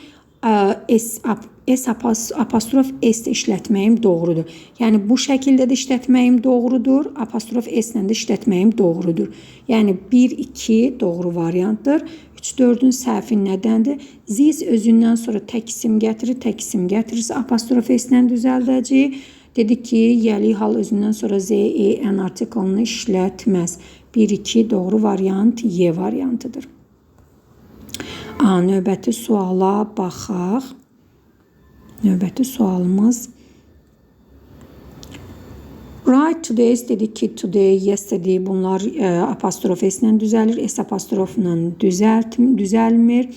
S apostrof S də işlətməyim doğrudur. Yəni bu şəkildə də işlətməyim doğrudur. Apostrof S-lə də işlətməyim doğrudur. Yəni 1, 2 doğru variantdır. 3, 4-ün səhvi nədəndir? This özündən sonra tək isim gətirir. Tək isim gətirirsə apostrof S-lə düzəldəcəyik. Dedik ki, yəli hal özündən sonra Z, E, N artiklını işlətməz. 1, 2 doğru variant Y variantıdır. Növbəti suala baxaq. Növbəti sualımız. Write today's dedik ki, today, yesterday bunlar apostrof S-lə düzəlir. S apostrofla düzəlmir.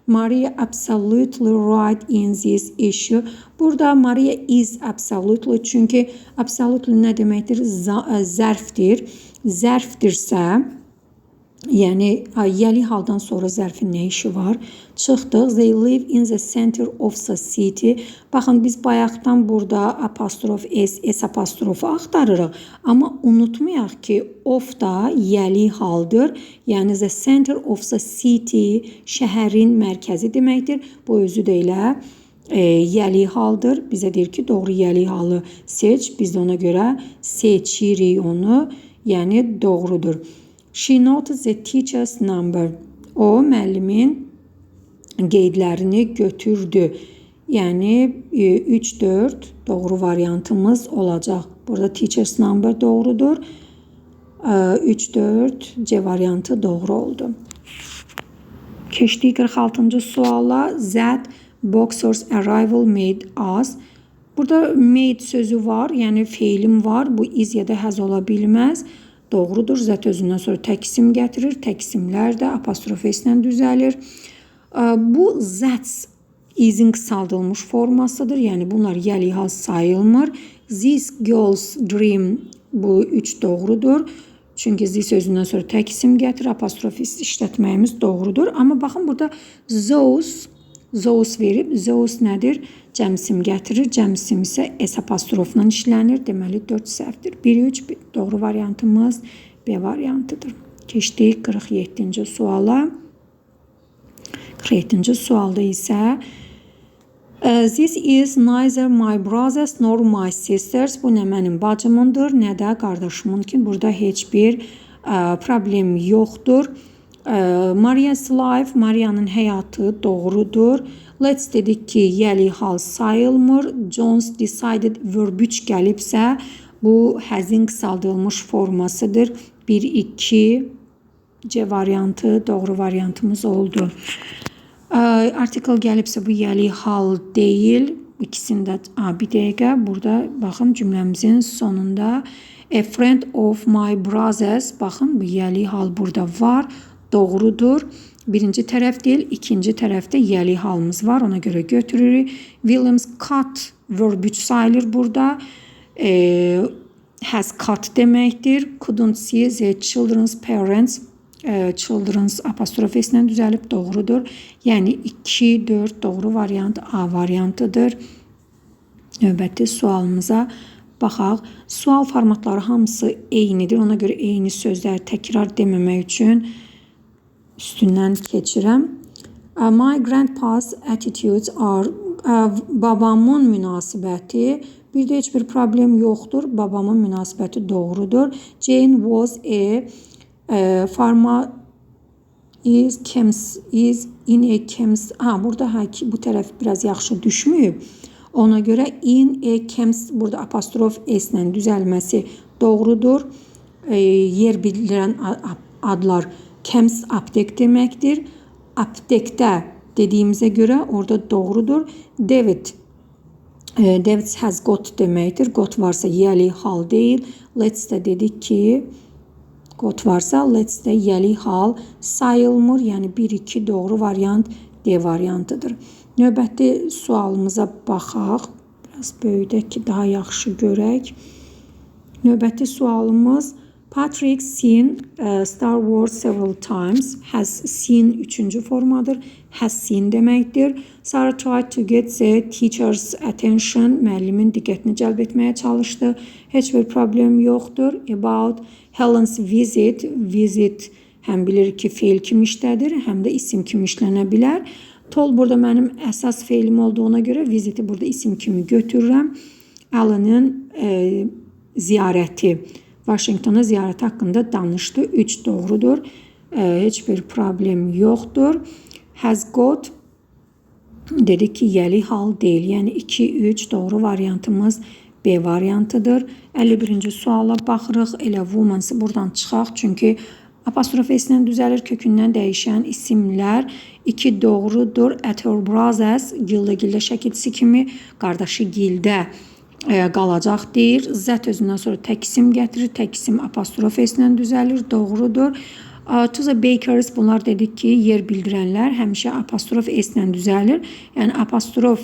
Maria absolutely right in this issue. Burada Maria is absolutely, çünki absolutely nə deməkdir? Zərfdir. Zərfdirsə, yəni yəli haldan sonra zərfin nə işi var? Çıxdıq. They live in the center of the city. Baxın, biz bayaqdan burada apostrof S, S apostrofu axtarırıq. Amma unutmayaq ki, of da yəli haldır. Yəni the center of the city şəhərin mərkəzi deməkdir. Bu özü də elə yəli haldır. Bizə deyir ki, doğru yəli halı seç. Biz də ona görə seçirik onu. Yəni doğrudur. She noted the teacher's number. O, müəllimin qeydlərini götürdü. Yəni 3, 4 doğru variantımız olacaq. Burada teacher's number doğrudur. 3, 4 C variantı doğru oldu. Keçdik 46-cı suala. That boxer's arrival made us. Burada made sözü var, yəni feilim var. Bu is ya da has ola bilməz. Doğrudur. Zət özündən sonra tək isim gətirir. Tək isimlər də apostrof S-lə düzəlir. Bu that's is-in qısaldılmış formasıdır. Yəni bunlar yəli hal sayılmır. This girl's dream bu 3 doğrudur. Çünki this özündən sonra tək isim gətirir. Apostrof S işlətməyimiz doğrudur. Amma baxın burada those verib. Those nədir? Cəm isim gətirir. Cəm isim isə S apostrofla işlənir. Deməli 4 səhvdir. 1, 3 doğru variantımız B variantıdır. Keçdik 47-ci suala. 47-ci sualda isə This is neither my brother's nor my sister's. Bu nə mənim bacımındır, nə də qardaşımın ki, burada heç bir problem yoxdur. Maria's life, Maria'nın həyatı doğrudur. Let's dedik ki, yəli hal sayılmır. Jones decided verb 3 gəlibsə, bu has-in qısaldılmış formasıdır. 1, 2 C variantı doğru variantımız oldu. Article gəlibsə bu yəli hal deyil. İkisində bir dəqiqə burada baxın cümləmizin sonunda a friend of my brother's, baxın bu yəli hal burada var. Doğrudur. Birinci tərəf deyil, ikinci tərəfdə yəli halımız var. Ona görə götürürük. Williams cut verb 3 sayılır burada. Has cut deməkdir. Couldn't see the children's parents. Children's apostrof s-lə düzəlib, doğrudur. Yəni 2, 4 doğru variant A variantıdır. Növbəti sualımıza baxaq. Sual formatları hamısı eynidir. Ona görə eyni sözləri təkrar deməmək üçün üstündən keçirəm. My grandpa's attitudes are, babamın münasibəti, bir də heç bir problem yoxdur. Babamın münasibəti doğrudur. Jane was a pharma is chems is in a chems. Ha, burada ha ki, bu tərəf biraz yaxşı düşməyib. Ona görə in a chems burada apostrof s-lə düzəlməsi doğrudur. Yer bildirən adlar chems aptek deməkdir. Aptekdə dediyimizə görə orada doğrudur. David has got deməkdir. Got varsa yəli hal deyil. Let's də dedik ki, got varsa let's də yəli hal sayılmır. Yəni 1-2 doğru variant D variantıdır. Növbəti sualımıza baxaq. Biraz böyüdək ki, daha yaxşı görək. Növbəti sualımız Patrick seen Star Wars several times. Has seen üçüncü formadır. Has seen deməkdir. Sarah tried to get the teacher's attention. Müəllimin diqqətini cəlb etməyə çalışdı. Heç bir problem yoxdur. About Helen's visit. Visit həm bilirik ki, feil kimi işlədir, həm də isim kimi işlənə bilər. Told burada mənim əsas feilim olduğuna görə visiti burada isim kimi götürürəm. Alan'ın ziyarəti, Vaşinqtona ziyarəti haqqında danışdı. 3 doğrudur. Heç bir problem yoxdur. Has got dedik ki, yəli hal deyil. Yəni 2, 3 doğru variantımız B variantıdır. 51-ci suala baxırıq. Elə woman'sı buradan çıxaq. Çünki apostrof s-lə düzəlir. Kökündən dəyişən isimlər 2 doğrudur. At her brother's, gildə-gildə şəkilçisi kimi qardaşı gildə qalacaq deyir. That özündən sonra tək isim gətirir. Tək isim apostrof s-lə düzəlir. Doğrudur. To the bakers, bunlar dedik ki, yer bildirənlər həmişə apostrof s-lə düzəlir. Yəni apostrof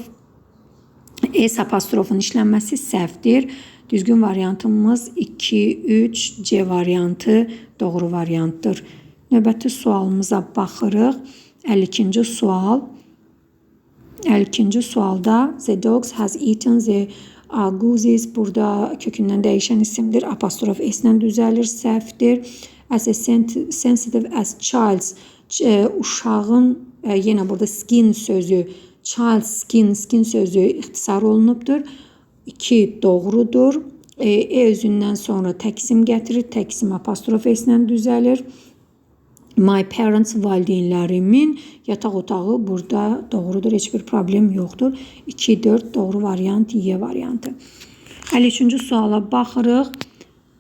s apostrofun işlənməsi səhvdir. Düzgün variantımız 2, 3, C variantı doğru variantdır. Növbəti sualımıza baxırıq. 52-ci sual. 52-ci sualda the dogs has eaten the gooses. Burada kökündən dəyişən isimdir. Apostrof s-lə düzəlir, səhvdir. As a sensitive as child's, uşağın, yenə burada skin sözü, child skin, skin sözü ixtisar olunubdur. 2 doğrudur. E özündən sonra tək isim gətirir. Tək isim apostrof s-lə düzəlir. My parents, valideynlərimin yataq otağı burada doğrudur. Heç bir problem yoxdur. 2, 4 doğru variant Y variantı. 53-cü suala baxırıq.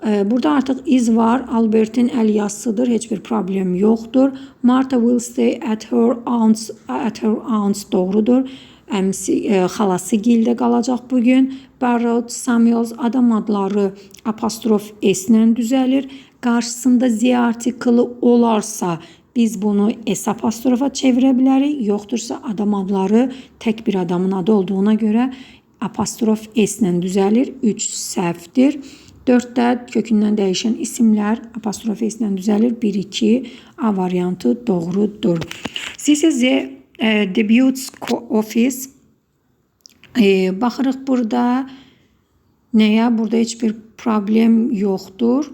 Burada artıq is var. Albertin əl yazısıdır. Heç bir problem yoxdur. Martha will stay at her aunt's, at her aunt's doğrudur. Əmisi, xalası gildə qalacaq bugün. Barrett, Samuels adam adları apostrof s-lə düzəlir. Qarşısında Z artiklı olarsa biz bunu S apostrofa çevirə bilərik. Yoxdursa adam adları tək bir adamın adı olduğuna görə apostrof s-lə düzəlir. 3 səhvdir. 4-də kökündən dəyişən isimlər apostrof s-lə düzəlir. 1, 2 A variantı doğrudur. This is the deputy's office. Baxırıq burada nəyə? Burada heç bir problem yoxdur.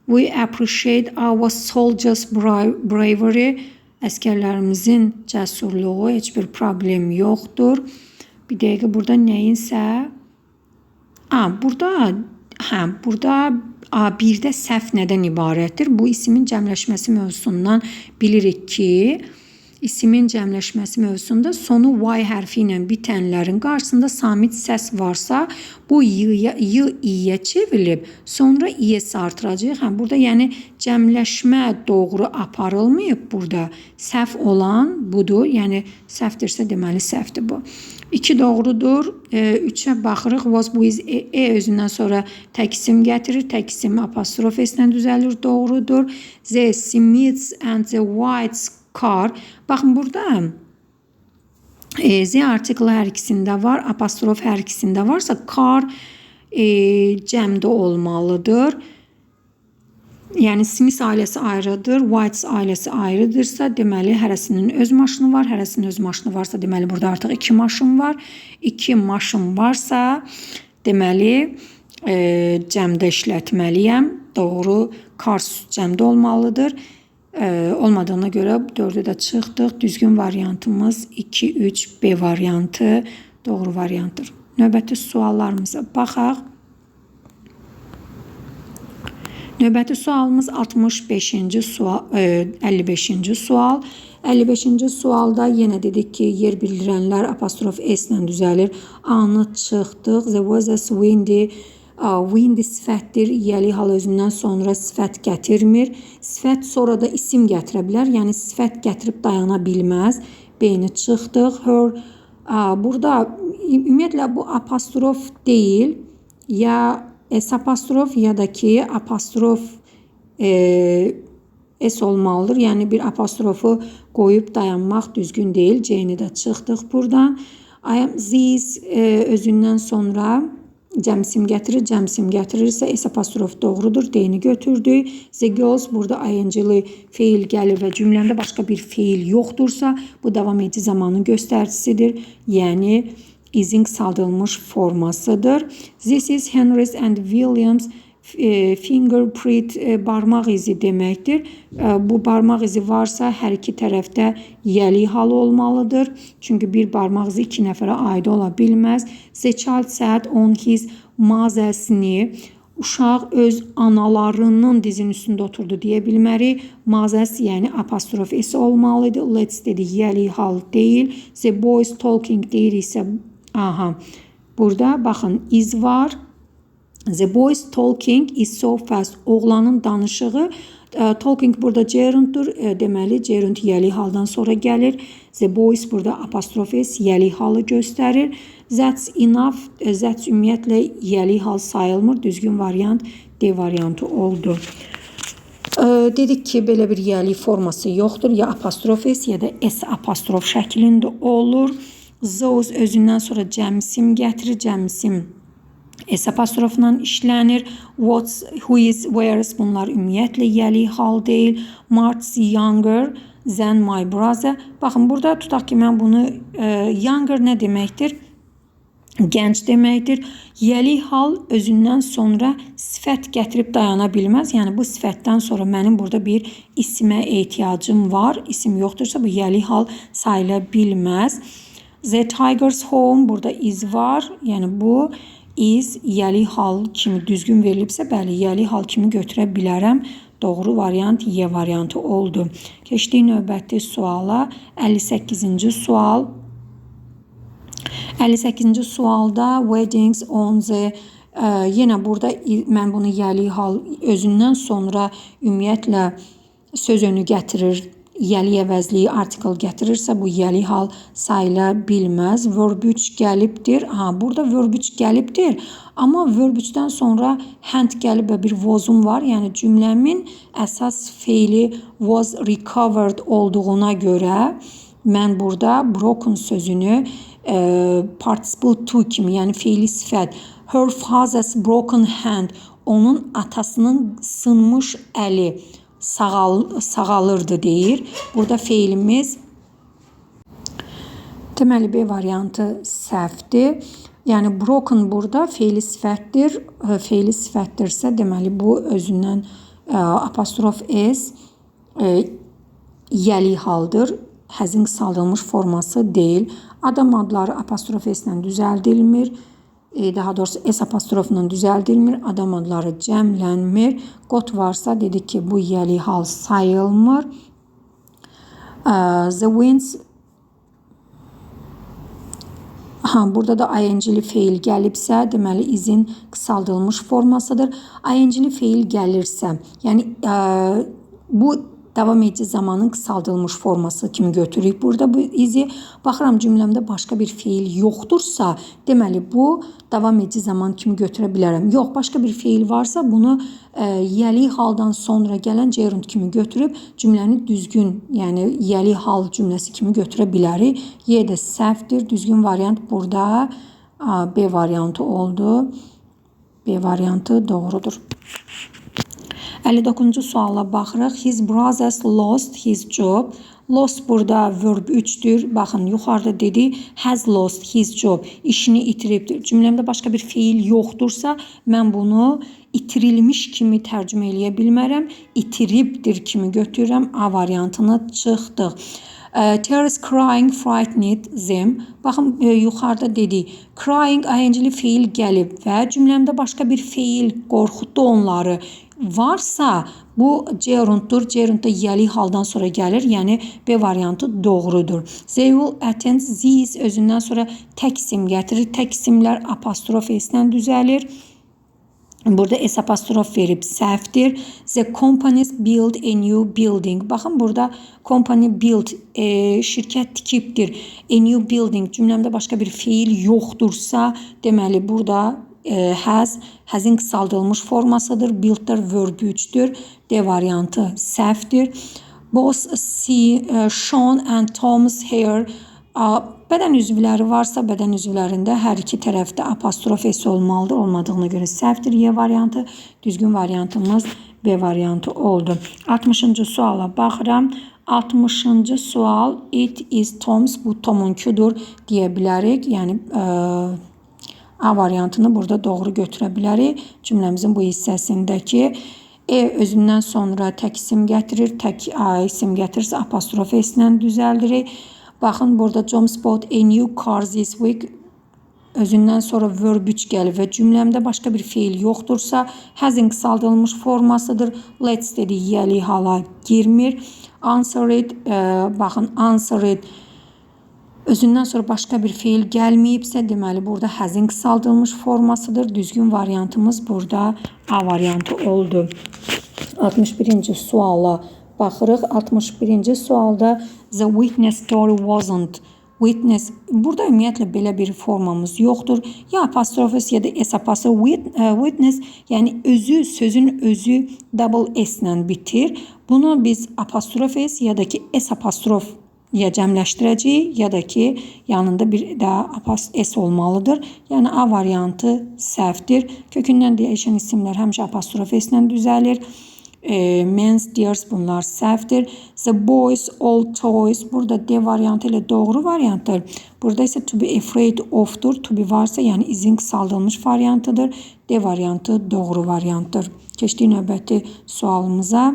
We appreciate our soldiers' bravery. Əskərlərimizin cəsurluğu, heç bir problem yoxdur. Bir dəqiqə, burada nəyinsə... Burada, hə, burada A1-də səhv nədən ibarətdir? Bu isimin cəmləşməsi mövzusundan bilirik ki, isimin cəmləşməsi mövzusunda sonu Y hərfi ilə bitənlərin qarşısında samit səs varsa, bu Y, İ-yə çevrilib, sonra İ-yə artıracaq. Hə, burada yəni cəmləşmə doğru aparılmayıb burada. Səhv olan budur. Yəni səhvdirsə deməli səhvdir bu. 2 doğrudur. 3-ə baxırıq. Was bu is E özündən sonra tək isim gətirir. Tək isim apostrof s-lə düzəlir. Doğrudur. The Smiths and the Whites car. Baxın burada Z artiklı hər ikisində var. Apostrof hər ikisində varsa car cəmdə olmalıdır. Yəni Smith ailəsi ayrıdır, Whites ailəsi ayrıdırsa, deməli hərəsinin öz maşını var, hərəsinin öz maşını varsa, deməli burada artıq 2 maşın var. 2 maşın varsa, deməli cəmdə işlətməliyəm. Doğru, cars cəmdə olmalıdır. Olmadığına görə 4-ü də çıxdıq. Düzgün variantımız 2, 3, B variantı doğru variantdır. Növbəti suallarımıza baxaq. Növbəti sualımız 65-ci sual, 55-ci sual. 55-ci sualda yenə dedik ki, yer bildirənlər apostrof S ilə düzəlir. A-nı çıxdıq. There was a windy. Windy sifətdir. Yəli hal özündən sonra sifət gətirmir. Sifət sonra da isim gətirə bilər. Yəni sifət gətirib dayana bilməz. B-ni çıxdıq. Her, burada ümumiyyətlə bu apostrof deyil. Ya S apostrof ya da ki apostrof S olmalıdır. Yəni bir apostrofu qoyub dayanmaq düzgün deyil. C-ni də çıxdıq buradan. I am these özündən sonra cəmsim gətirir. Cəmsim gətirirsə S apostrof doğrudur. D-ni götürdük. The girls burada ing-li feil gəlir və cümləmdə başqa bir feil yoxdursa, bu davam edici zamanın göstəricisidir. Yəni is'in qısaldılmış formasıdır. This is Henry's and William's fingerprint, barmaq izi deməkdir. Bu barmaq izi varsa hər iki tərəfdə yəli halı olmalıdır. Çünki bir barmaq izi iki nəfərə aid ola bilməz. The child sat on his mother's knee. Uşaq öz analarının dizinin üstündə oturdu deyə bilmərik. Mother's, yəni apostrof S olmalıdır. Let's dedik, yəli hal deyil. The boys talking deyiriksə, aha, burada baxın is var. The boys talking is so fast. Oğlanın danışığı, talking burada gerunddur. Deməli gerund yəli haldan sonra gəlir. The boys burada apostrof S yəli halı göstərir. That's enough. That's ümumiyyətlə yəli hal sayılmır. Düzgün variant D variantı oldu. Dedik ki, belə bir yəli forması yoxdur. Ya apostrof S ya da S apostrof şəklində olur. Those özündən sonra cəmsim gətirir. Cəmsim S apostrofla işlənir. What's, who is, where is bunlar ümumiyyətlə yəli hal deyil. Mart's younger than my brother. Baxın, burada tutaq ki, mən bunu younger nə deməkdir? Gənc deməkdir. Yəli hal özündən sonra sifət gətirib dayana bilməz. Yəni bu sifətdən sonra mənim burada bir isimə ehtiyacım var. İsim yoxdursa bu yəli hal sayıla bilməz. The tiger's home burada is var. Yəni bu is yəli hal kimi düzgün verilibsə, bəli, yəli hal kimi götürə bilərəm. Doğru variant Y variantı oldu. Keçdik növbəti suala. 58-ci sual. 58-ci sualda weddings on the yenə burada mən bunu yəli hal özündən sonra ümumiyyətlə söz önü gətirir. Yəli əvəzliyi article gətirirsə bu yəli hal sayıla bilməz. Verb 3 gəlibdir. Ha, burada verb 3 gəlibdir. Amma verb 3-dən sonra hand gəlib və bir was-um var. Yəni cümləmin əsas feili was recovered olduğuna görə mən burada broken sözünü participle to kimi, yəni feili sifət. Her father's broken hand, onun atasının sınmış əli sağalırdı deyir. Burada feilimiz deməli B variantı səhvdir. Yəni broken burada feili sifətdir. Feili sifətdirsə deməli bu özündən apostrof S yəli haldır. Həzin qısaldılmış forması deyil. Adam adları apostrof S ilə düzəldilmir. Daha doğrusu S apostrofla düzəldilmir. Adam adları cəmlənmir. Got varsa dedik ki, bu yəli hal sayılmır. The winds. Aha, burada da ing-li feil gəlibsə, deməli izin qısaldılmış formasıdır. Ing-li feil gəlirsə, yəni bu davam edici zamanın qısaldılmış forması kimi götürürük burada bu izi. Baxıram cümləmdə başqa bir feil yoxdursa, deməli bu davam edici zaman kimi götürə bilərəm. Yox, başqa bir feil varsa bunu yəli haldan sonra gələn gerund kimi götürüb cümləni düzgün, yəni yəli hal cümləsi kimi götürə bilərik. Y də səhvdir. Düzgün variant burada B variantı oldu. B variantı doğrudur. 59-cu suala baxırıq. His brothers lost his job. Lost burada verb 3-dür. Baxın, yuxarıda dedi has lost his job. İşini itiribdir. Cümləmdə başqa bir feil yoxdursa, mən bunu itirilmiş kimi tərcümə eləyə bilmərəm. İtiribdir kimi götürürəm. A variantını çıxdıq. Tears crying frightened them. Baxın, yuxarıda dedik. Crying ing-li feil gəlib və cümləmdə başqa bir feil qorxutdu onları varsa, bu gerunddur. Gerund da yəlik haldan sonra gəlir. Yəni B variantı doğrudur. They will attend these özündən sonra tək isim gətirir. Tək isimlər apostrof s-lə düzəlir. Burada S apostrof verib səhvdir. The companies build a new building. Baxın, burada company build, şirkət tikibdir. A new building cümləmdə başqa bir feil yoxdursa, deməli burada has, has-in qısaldılmış formasıdır. Build-lər verb 3-dür. D variantı səhvdir. Both see, Sean and Tom's hair. Bədən üzvləri varsa, bədən üzvlərində hər iki tərəfdə apostrof s olmalıdır. Olmadığına görə səhvdir Y variantı. Düzgün variantımız B variantı oldu. 60-cı suala baxıram. 60-cı sual it is Tom's, bu Tomunkudur deyə bilərik. Yəni A variantını burada doğru götürə bilərik. Cümləmizin bu hissəsindəki E özündən sonra tək isim gətirir. Tək A isim gətirirsə apostrof s-lə düzəldirik. Baxın, burada Jones bought a new car this week. Özündən sonra verb 3 gəlir və cümləmdə başqa bir feil yoxdursa, has-in qısaldılmış formasıdır. Let's dedik, yəlik hala girmir. Answer it, baxın, answer it özündən sonra başqa bir feil gəlməyibsə, deməli burada has-in qısaldılmış formasıdır. Düzgün variantımız burada A variantı oldu. 61-ci suala baxırıq. 61-ci sualda the witness story wasn't. Witness, burada ümumiyyətlə belə bir formamız yoxdur. Ya apostrof s ya da s apostrof witness, yəni özü, sözün özü double s ilə bitir. Bunu biz apostrof s ya da ki s apostrof ya cəmləşdirəcəyik, ya da ki yanında bir daha s olmalıdır. Yəni A variantı səhvdir. Kökündən dəyişən isimlər həmişə apostrof s ilə düzəlir. Men's, dears bunlar səhvdir. The boys old toys burada D variantı ilə doğru variantdır. Burada isə to be afraid of'dur. To be varsa, yəni is-in qısaldılmış variantıdır. D variantı doğru variantdır. Keçdik növbəti sualımıza.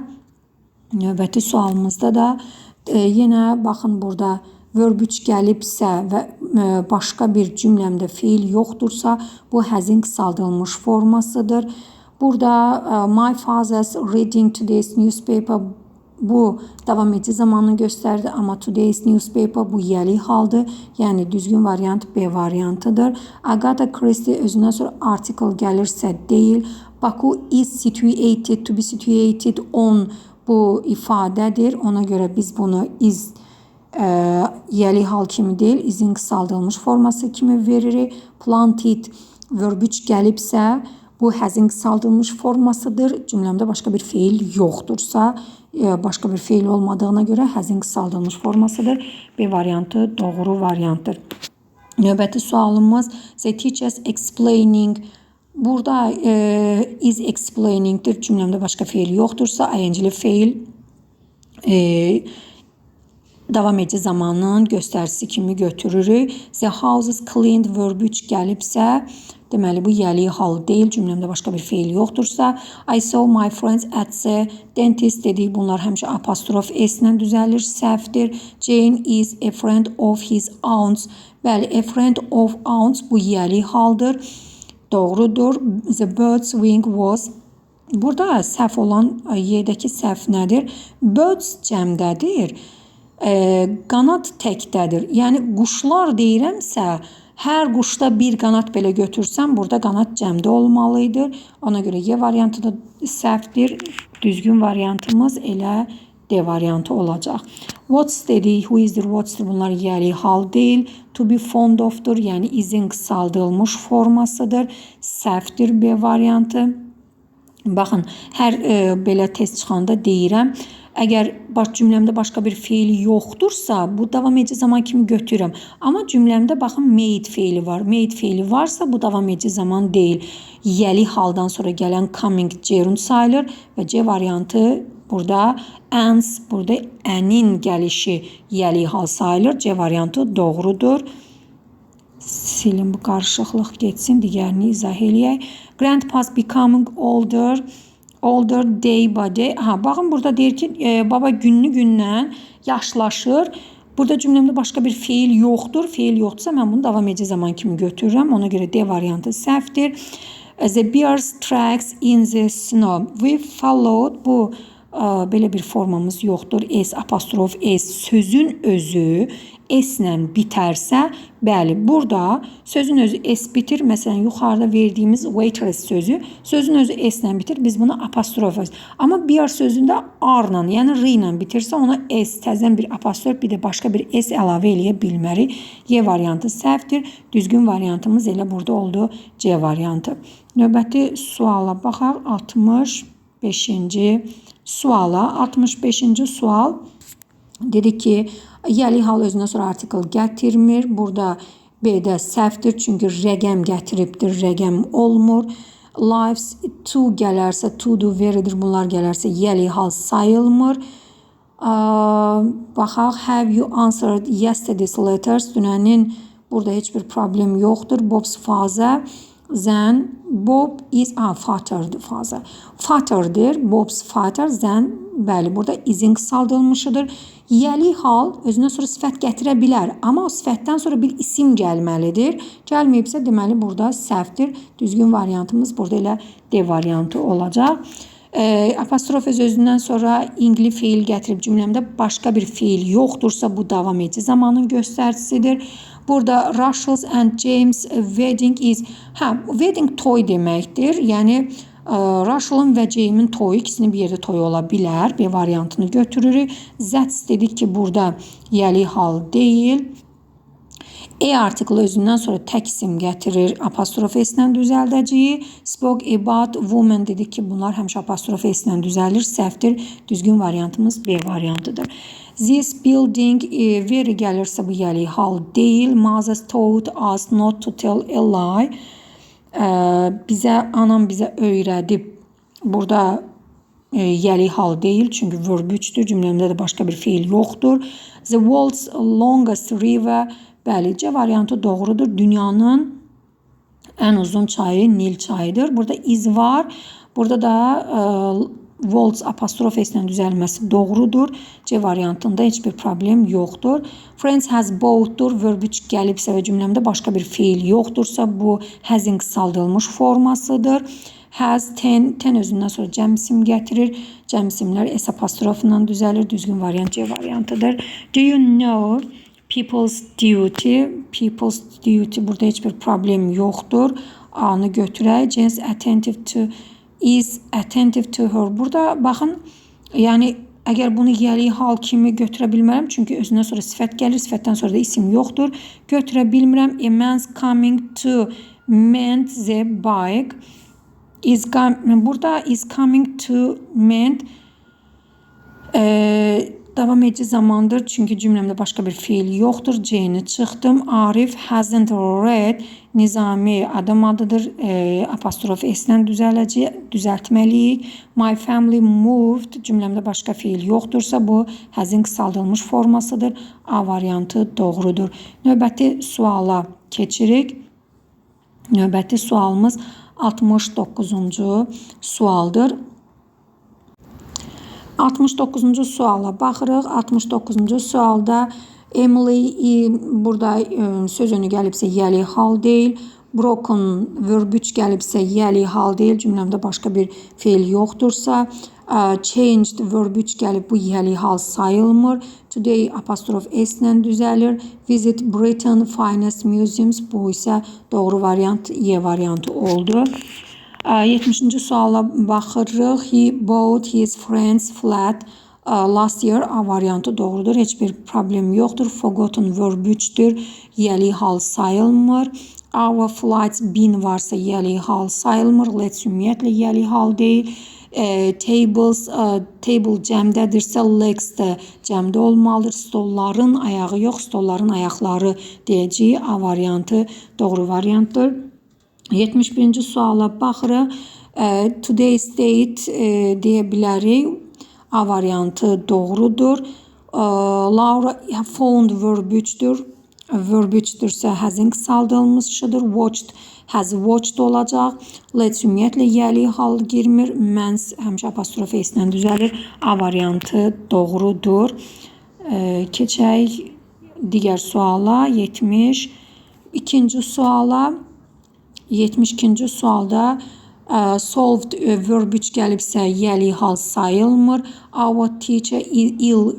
Növbəti sualımızda da yenə baxın, burada verb 3 gəlibsə və başqa bir cümləmdə feil yoxdursa, bu has-in qısaldılmış formasıdır. Burada my father's reading today's newspaper bu davam edici zamanı göstərdi, amma today's newspaper bu yəlik haldır. Yəni düzgün variant B variantıdır. Agatha Christie özündən sonra article gəlirsə deyil. Baku is situated, to be situated on bu ifadədir. Ona görə biz bunu is yəlik hal kimi deyil, is-in qısaldılmış forması kimi veririk. Planted verb 3 gəlibsə, bu has-in qısaldılmış formasıdır. Cümləmdə başqa bir feil yoxdursa, başqa bir feil olmadığına görə has-in qısaldılmış formasıdır. B variantı doğru variantdır. Növbəti sualımız the teachers explaining. Burada is explaining'dir. Cümləmdə başqa feil yoxdursa, ing-li feil davam edici zamanın göstəricisi kimi götürürük. The house is cleaned verb 3 gəlibsə, deməli bu yəlik hal deyil. Cümləmdə başqa bir feil yoxdursa, I saw my friends at the dentist dedik. Bunlar həmişə apostrof s ilə düzəlir. Səhvdir. Jane is a friend of his aunt's. Bəli, a friend of aunt's bu yəlik haldır. Doğrudur. The bird's wing was. Burada səhv olan, yerdəki səhv nədir? Birds cəmdədir. Qanad təkdədir. Yəni quşlar deyirəmsə, hər quşda bir qanad belə götürsəm, burada qanad cəmdə olmalıdır. Ona görə Y variantı da səhvdir. Düzgün variantımız elə D variantı olacaq. What's dedik, who is'dir, what's'dir, bunlar yəlik hal deyil. To be fond of'dur, yəni is-in qısaldılmış formasıdır. Səhvdir B variantı. Baxın, hər belə test çıxanda deyirəm, Əgər baş cümləmdə başqa bir feil yoxdursa, bu davam edici zaman kimi götürürəm. Amma cümləmdə baxın made feili var. Made feili varsa bu davam edici zaman deyil. Yəli haldan sonra gələn coming gerund sayılır və C variantı burada ends, burada ənin gəlişi yəli hal sayılır. C variantı doğrudur. Silin bu qarışıqlıq getsin, digərini izah eləyək. Grandpa's becoming older, older day by day. Ha, baxın burada deyir ki, baba günlü-gündən yaşlaşır. Burada cümləmdə başqa bir feil yoxdur. Feil yoxdursa mən bunu davam edici zaman kimi götürürəm. Ona görə D variantı səhvdir. The bear's tracks in the snow. We followed bu belə bir formamız yoxdur. S apostrof S sözün özü S ilə bitərsə, bəli, burada sözün özü S bitir. Məsələn, yuxarıda verdiyimiz waitress sözü, sözün özü S ilə bitir. Biz bunu apostrof S. Amma bear sözündə R ilə, yəni R ilə bitirsə, ona S təzədən bir apostrof, bir də başqa bir S əlavə eləyə bilmərik. Y variantı səhvdir. Düzgün variantımız elə burada oldu C variantı. Növbəti suala baxaq. 65-ci suala. 65-ci sual dedi ki, yəli hal özündən sonra artikel gətirmir. Burada B-də səhvdir, çünki rəqəm gətiribdir, rəqəm olmur. Lives to gələrsə, to do veridir, bunlar gələrsə yəli hal sayılmır. Baxaq, have you answered yesterday's letters? Dünənin burada heç bir problem yoxdur. Bob's father, then Bob is father'dır father. Father'dir, Bob's father, then bəli, burada is-in qısaldılmışıdır. Yəli hal özündən sonra sifət gətirə bilər, amma o sifətdən sonra bir isim gəlməlidir. Gəlməyibsə, deməli burada səhvdir. Düzgün variantımız burada elə D variantı olacaq. Apostrof öz özündən sonra ingli feil gətirib cümləmdə başqa bir feil yoxdursa, bu davam edici zamanın göstəricisidir. Burada Rachel's and James wedding is, wedding toy deməkdir. Yəni Rachel'ın və James'in toyu, ikisinin bir yerdə toyu ola bilər. B variantını götürürük. That's dedik ki, burada yəli hal deyil. E artiklı özündən sonra tək isim gətirir, apostrof S-ilə düzəldəcəyik. Spoke about woman dedik ki, bunlar həmişə apostrof S-ilə düzəlir, səhvdir. Düzgün variantımız B variantıdır. This building very gəlirsə bu yəli hal deyil. Moses taught us not to tell a lie. Anam bizə öyrədib. Burada yəli hal deyil, çünki verb 3-dür. Cümləmdə də başqa bir feil yoxdur. The world's longest river. Bəli, C variantı doğrudur. Dünyanın ən uzun çayı Nil çayıdır. Burada is var. Burada da world's apostrof S-ilə düzəlməsi doğrudur. C variantında heç bir problem yoxdur. Friends has bought'dur. Verb 3 gəlibsə və cümləmdə başqa bir feil yoxdursa, bu has-in qısaldılmış formasıdır. Has, ten, ten özündən sonra cəm isim gətirir. Cəm isimlər S apostrofla düzəlir. Düzgün variant C variantıdır. Do you know people's duty? People's duty burada heç bir problem yoxdur. A-nı götürək. James attentive to is attentive to her. Burada baxın, yəni əgər bunu yəli hal kimi götürə bilmərəm, çünki özündən sonra sifət gəlir, sifətdən sonra da isim yoxdur. Götürə bilmirəm. A man's coming to mend the bike. Burada is coming to mend davam edici zamandır. Çünki cümləmdə başqa bir feil yoxdur. C-ni çıxdım. Arif hasn't read. Nizami adam adıdır. Apostrof S-lə düzəltməliyik. My family moved. Cümləmdə başqa feil yoxdursa, bu has-in qısaldılmış formasıdır. A variantı doğrudur. Növbəti suala keçirik. Növbəti sualımız 69-cu sualdır. 69-cu suala baxırıq. 69-cu sualda Emily burada söz önü gəlibsə yəli hal deyil. Broken verb 3 gəlibsə yəli hal deyil. Cümləmdə başqa bir feil yoxdursa. Changed verb 3 gəlib, bu yəli hal sayılmır. Today apostrof S-lə düzəlir. Visit Britain finest museums. Bu isə doğru variant Y variantı oldu. 70-ci suala baxırıq. He bought his friend's flat last year. A variantı doğrudur. Heç bir problem yoxdur. Forgotten verb 3-dür. Yəli hal sayılmır. Our flight's been varsa yəli hal sayılmır. Let's ümumiyyətlə yəli hal deyil. Tables, table cəmdədirsə, legs də cəmdə olmalıdır. Stolların ayağı yox, stolların ayaqları deyəcəyik. A variantı doğru variantdır. 71-ci suala baxırıq. Today's date deyə bilərik. A variantı doğrudur. Laura found verb 3-dür. Verb 3-dürsə has-in qısaldılmışıdır. Watched has watched olacaq. Let's ümumiyyətlə yəli hal girmir. Men's həmişə apostrof s-lə düzəlir. A variantı doğrudur. Keçək digər suala. 72-ci suala. 72-ci sualda solved verb 3 gəlibsə yəli hal sayılmır. Our teacher ill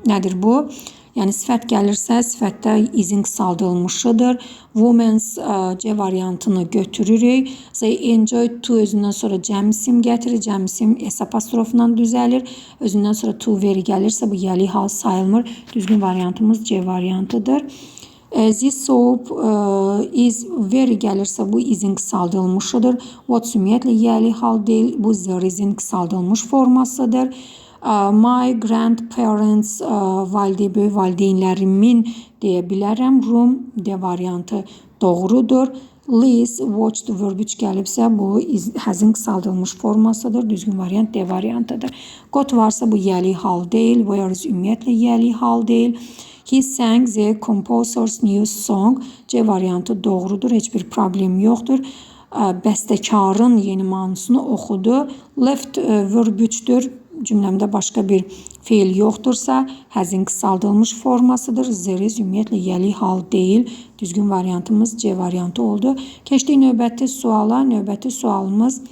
nədir bu? Yəni sifət gəlirsə, sifətdə is-in qısaldılmışıdır. Women's C variantını götürürük. They enjoy to özündən sonra cəm isim gətirir. Cəm isim S apostrofla düzəlir. Özündən sonra to very gəlirsə bu yəli hal sayılmır. Düzgün variantımız C variantıdır. This soap is very gəlirsə bu is-in qısaldılmışıdır. What's ümumiyyətlə yəli hal deyil. Bu there is-in qısaldılmış formasıdır. My grandparents, böyük valideynlərimin deyə bilərəm. Room D variantı doğrudur. Liz watched verb 3 gəlibsə bu has-in qısaldılmış formasıdır. Düzgün variant D variantıdır. Got varsa bu yəli hal deyil. Where is ümumiyyətlə yəli hal deyil. He sang the composer's new song. C variantı doğrudur. Heç bir problem yoxdur. Bəstəkarın yeni mahnısını oxudu. Left verb 3-dür. Cümləmdə başqa bir feil yoxdursa, has-in qısaldılmış formasıdır. There is ümumiyyətlə yəli hal deyil. Düzgün variantımız C variantı oldu. Keçdik növbəti suala. Növbəti sualımız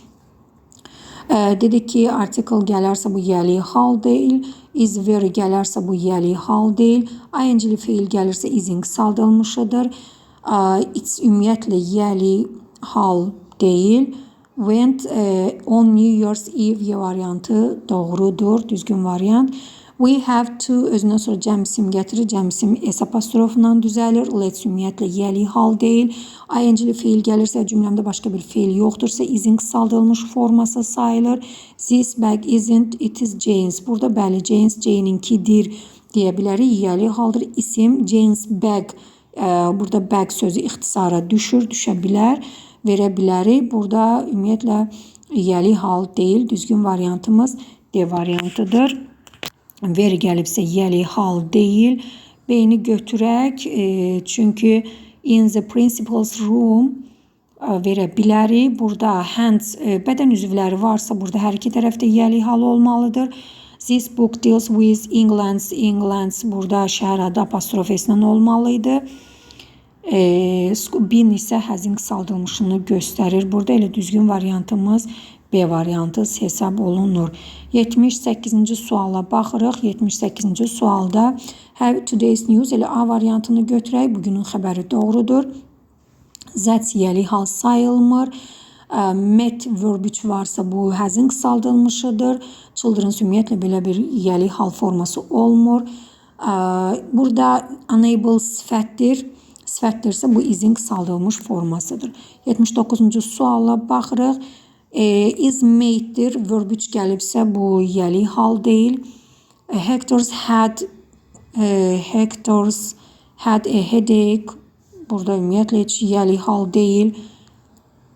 dedik ki, article gələrsə bu yəli hal deyil. Is very gələrsə bu yəli hal deyil. ING-li feil gəlirsə is-in qısaldılmışıdır. It's ümumiyyətlə yəli hal deyil. Went on New Year's Eve Y variantı doğrudur. Düzgün variant. We have to özündən sonra cəm isim gətirir. Cəm isim S apostrofla düzəlir. Let's ümumiyyətlə yəli hal deyil. ING-li feil gəlirsə cümləmdə başqa bir feil yoxdursa is-in qısaldılmış forması sayılır. This bag isn't, it is Jane's. Burada bəli Jane's, Jane'inkidir deyə bilərik. Yəli haldır. İsim Jane's bag. Burada bag sözü ixtisara düşür, düşə bilər, verə bilərik. Burada ümumiyyətlə yəli hal deyil. Düzgün variantımız D variantıdır. Very gəlibsə yəli hal deyil. B-ni götürək. Çünki in the principal's room verə bilərik. Burada hands bədən üzvləri varsa burada hər iki tərəfdə yəli hal olmalıdır. This book deals with England's. England's burada şəhər adı apostrof s-lə olmalıydı. Been isə has-in qısaldılmışını göstərir. Burada elə düzgün variantımız B variantı hesab olunur. 78-ci suala baxırıq. 78-ci sualda have today's news elə A variantını götürək. Bugünün xəbəri doğrudur. That's yəli hal sayılmır. Met verb 3 varsa bu has-in qısaldılmışıdır. Children's ümumiyyətlə belə bir yəli hal forması olmur. Burada unable sifətdir. Sifətdirsə bu is-in qısaldılmış formasıdır. 79-cu suala baxırıq. Is made-dir. Verb 3 gəlibsə bu yəli hal deyil. Hector's had a headache. Burada ümumiyyətlə heç yəli hal deyil.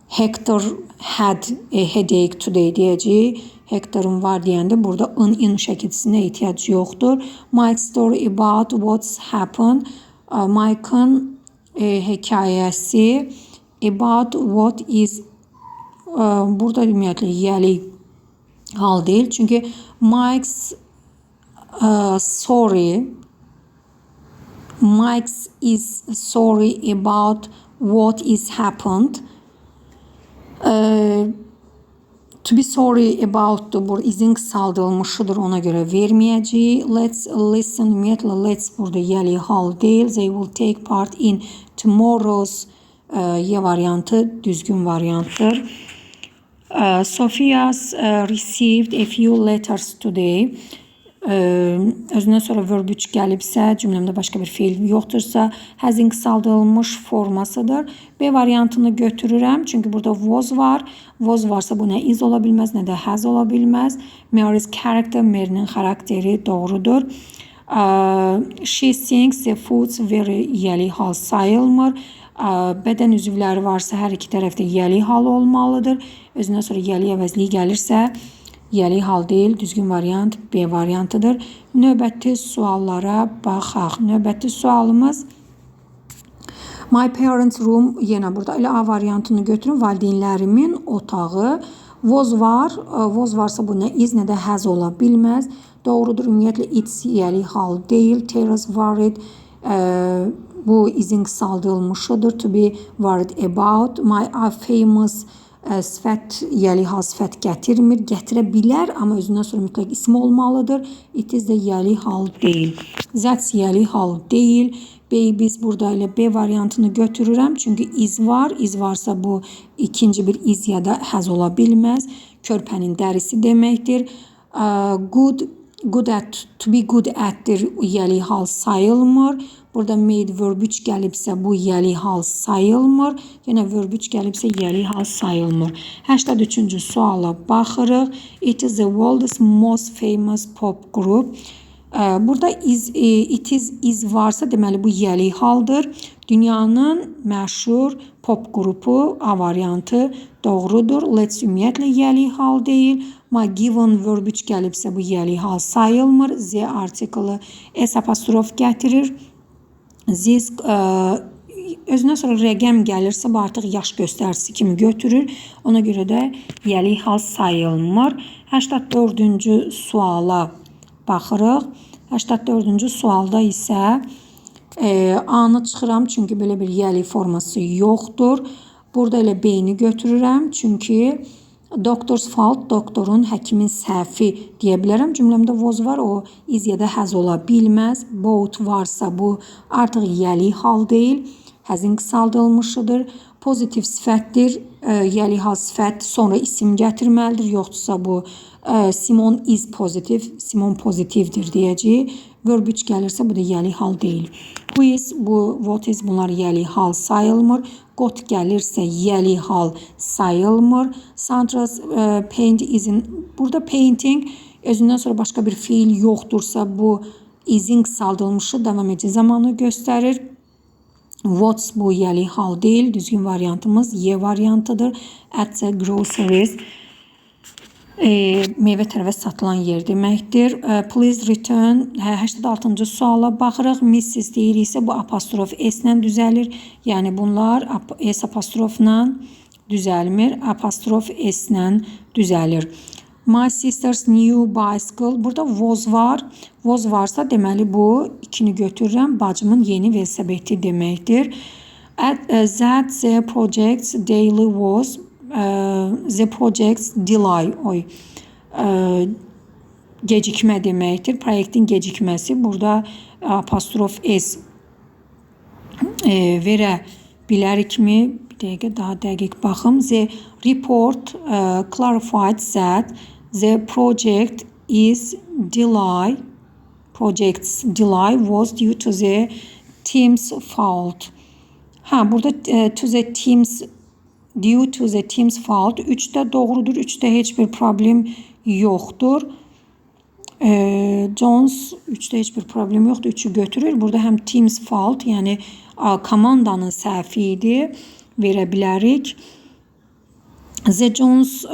Hector had a headache today deyəcəyik. Hector'un var deyəndə burada in şəkilsinə ehtiyac yoxdur. Mike's story about what's happened. Mike'ın hekayəsi about what is burada ümumiyyətlə yəli hal deyil. Çünki Mike's sorry, Mike's is sorry about what is happened. To be sorry about bu is-in qısaldılmışıdır, ona görə verməyəcəyik. Let's listen, ümumiyyətlə let's burada yəli hal deyil. They will take part in tomorrow's Y variantı düzgün variantdır. Sophia's received a few letters today. Özündən sonra verb 3 gəlibsə, cümləmdə başqa bir feil yoxdursa, has-in qısaldılmış formasıdır. B variantını götürürəm. Çünki burada was var. Was varsa bu nə is ola bilməz, nə də has ola bilməz. Mary's character, Mary'nin xarakteri doğrudur. She thinks the food's very yəlik hal sayılmır. Bədən üzvləri varsa hər iki tərəfdə yəlik hal olmalıdır. Özündən sonra yəlik əvəzliyi gəlirsə, yəlik hal deyil, düzgün variant B variantıdır. Növbəti suallara baxaq. Növbəti sualımız My parents' room, yenə burada elə A variantını götürün. Valideynlərimin otağı. Was var. Was varsa bu nə is, nə də has ola bilməz. Doğrudur. Ümumiyyətlə it's yəlik hal deyil. Terrace worried. Bu is-in qısaldılmışıdır. To be worried about. My famous sifət yəlik hal sifət gətirmir. Gətirə bilər, amma özündən sonra mütləq isim olmalıdır. It is də yəlik hal deyil. That's yəlik hal deyil. Babies, burada elə B variantını götürürəm. Çünki is var. Is varsa bu ikinci bir is ya da has ola bilməz. Körpənin dərisi deməkdir. Good, good at, to be good at-dir, yəlik hal sayılmır. Burada made verb 3 gəlibsə bu yəlik hal sayılmır. Yenə verb 3 gəlibsə yəlik hal sayılmır. 83-cü suala baxırıq. It is the world's most famous pop group. Burada is, it is varsa deməli bu yəlik haldır. Dünyanın məşhur pop qrupu A variantı doğrudur. Let's ümumiyyətlə yəlik hal deyil. My given verb 3 gəlibsə bu yəlik hal sayılmır. Z artiklı S apostrof gətirir. This özündən sonra rəqəm gəlirsə bu artıq yaş göstəricisi kimi götürür. Ona görə də yəlik hal sayılmır. 84-cü suala baxırıq. 84-cü sualda isə A-nı çıxıram çünki belə bir yəlik forması yoxdur. Burada elə B-ni götürürəm çünki doctor's fault, doktorun, həkimin səhvi deyə bilərəm. Cümləmdə was var, o is ya da has ola bilməz. Both varsa bu artıq yəlik hal deyil. Has-in qısaldılmışıdır. Pozitiv sifətdir. Yəlik hal sifət sonra isim gətirməlidir. Yoxdursa bu Simon is pozitiv, Simon pozitivdir deyəcəyik. Verb 3 gəlirsə bu da yəlik hal deyil. Who is, bu what is bunlar yəlik hal sayılmır. Got gəlirsə yəlik hal sayılmır. Sandra's paint is in, burada painting özündən sonra başqa bir feil yoxdursa bu is-in qısaldılmışı davam edici zamanı göstərir. What's bu yəlik hal deyil. Düzgün variantımız Y variantıdır. At the groceries. Meyvə tərəvəz satılan yer deməkdir. Please return. 86-cı suala baxırıq. Mrs. deyiriksə bu apostrof S-lə düzəlir. Yəni bunlar S apostrofla düzəlmir. Apostrof S-lə düzəlir. My sister's new bicycle. Burada was var. Was varsa deməli bu 2-ni götürürəm. Bacımın yeni velosipedi deməkdir. At that the project's daily was the project's delay. Oy. Gecikmə deməkdir. Proyektin gecikməsi. Burada apostrof S verə bilərikmi? Bir dəqiqə daha dəqiq baxım. The report clarified that the project is delay. Project's delay was due to the team's fault. Ha, burada to the team's, due to the team's fault. 3-də doğrudur. 3-də heç bir problem yoxdur. Jones 3-də heç bir problem yoxdur. 3-ü götürür. Burada həm team's fault, yəni komandanın səhvi idi. Verə bilərik. The Jones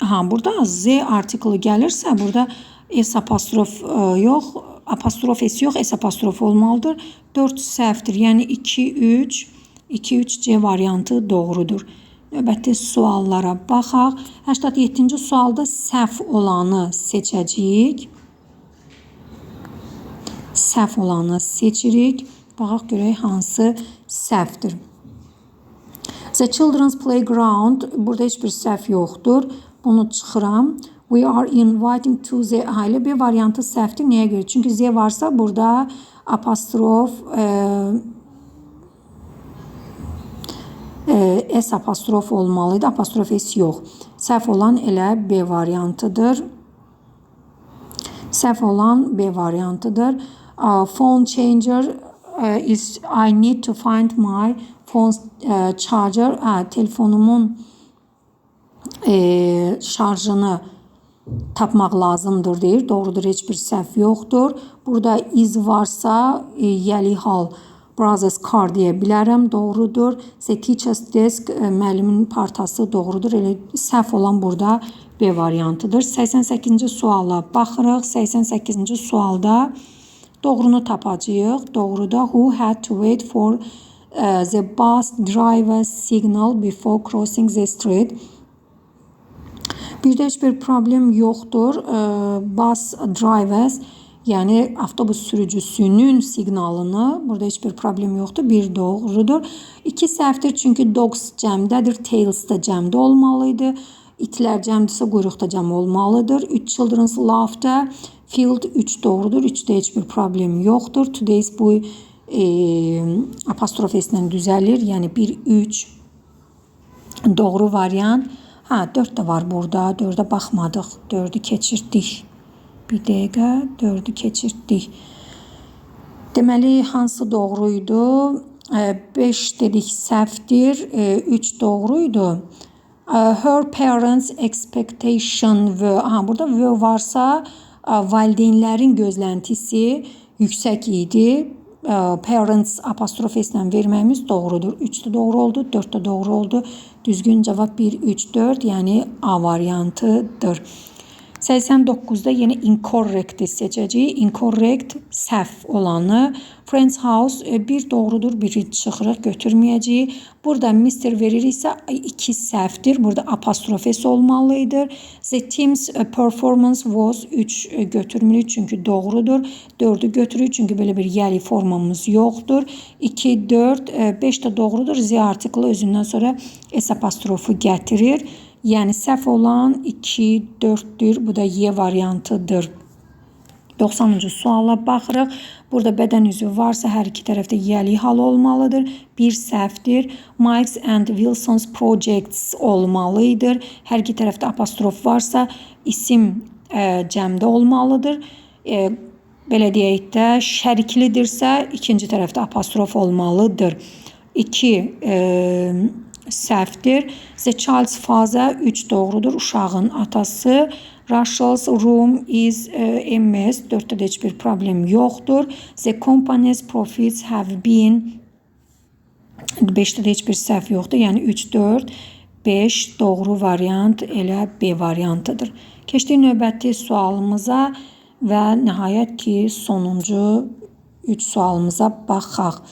ha, burada Z artiklı gəlirsə burada S apostrof yox, apostrof S yox, S apostrof olmalıdır. 4 səhvdir. Yəni 2, 3, 2, 3 C variantı doğrudur. Növbəti suallara baxaq. 87-ci sualda səhv olanı seçəcəyik. Səhv olanı seçirik. Baxaq görək hansı səhvdir. The children's playground. Burada heç bir səhv yoxdur. Bunu çıxıram. We are inviting to the ailə. B variantı səhvdir. Nəyə görə? Çünki Z varsa burada apostrof S apostrof olmalıydı. Apostrof S yox. Səhv olan elə B variantıdır. Səhv olan B variantıdır. Phone changer is I need to find my phone charger. Telefonumun şarjını tapmaq lazımdır deyir. Doğrudur, heç bir səhv yoxdur. Burada is varsa yəli hal brother's car deyə bilərəm. Doğrudur. The teacher's desk müəllimin partası doğrudur. Elə səhv olan burada B variantıdır. 88-ci suala baxırıq. 88-ci sualda doğrunu tapacağıq. Doğruda who had to wait for the bus driver's signal before crossing the street. Birdə heç bir problem yoxdur. Bus drivers, yəni avtobus sürücüsünün siqnalını, burada heç bir problem yoxdur. Bir doğrudur. İki səhvdir, çünki dogs cəmdədir, tails da cəmdə olmalıydı. İtlər cəmdirsə, quyruq da cəm olmalıdır. 3 children's laughter. Field 3 doğrudur. 3-də heç bir problem yoxdur. Today's bu apostrof s-lə düzəlir. Yəni 1, 3 doğru variant. Ha, 4 də var burada. 4-ə baxmadıq. 4-ü keçirtdik. Bir dəqiqə, 4-ü keçirtdik. Deməli, hansı doğru idi? 5 dedik səhvdir. 3 doğru idi. Her parents expectation were. Aha, burada were varsa valideynlərin gözləntisi yüksək idi. Parents apostrof s-lə verməyimiz doğrudur. 3 də doğru oldu, 4 də doğru oldu. Düzgün cavab 1, 3, 4, yəni A variantıdır. 89-da yenə incorrect seçəcəyik. Incorrect səhv olanı. Friends house bir doğrudur, biri çıxırıq, götürməyəcəyik. Burada Mr. veririksə 2 səhvdir. Burada apostrof s olmalıdır. The team's performance was 3 götürmürük çünki doğrudur. 4-ü götürürük çünki belə bir yəli formamız yoxdur. 2, 4, 5 də doğrudur. The artiklı özündən sonra s apostrofu gətirir. Yəni səhv olan 2, 4-dür. Bu da Y variantıdır. 90-cı suala baxırıq. Burada bədən üzvü varsa hər iki tərəfdə yəli hal olmalıdır. Bir səhvdir. Mike's and Wilson's projects olmalıdır. Hər iki tərəfdə apostrof varsa isim cəmdə olmalıdır. Belə deyək də şəriklidirsə ikinci tərəfdə apostrof olmalıdır. 2 səhvdir. The child's father 3 doğrudur. Uşağın atası. Russell's room is MS. 4-də də heç bir problem yoxdur. The company's profits have been 5-də də heç bir səhv yoxdur. Yəni 3, 4, 5 doğru variant elə B variantıdır. Keçdik növbəti sualımıza və nəhayət ki sonuncu 3 sualımıza baxaq.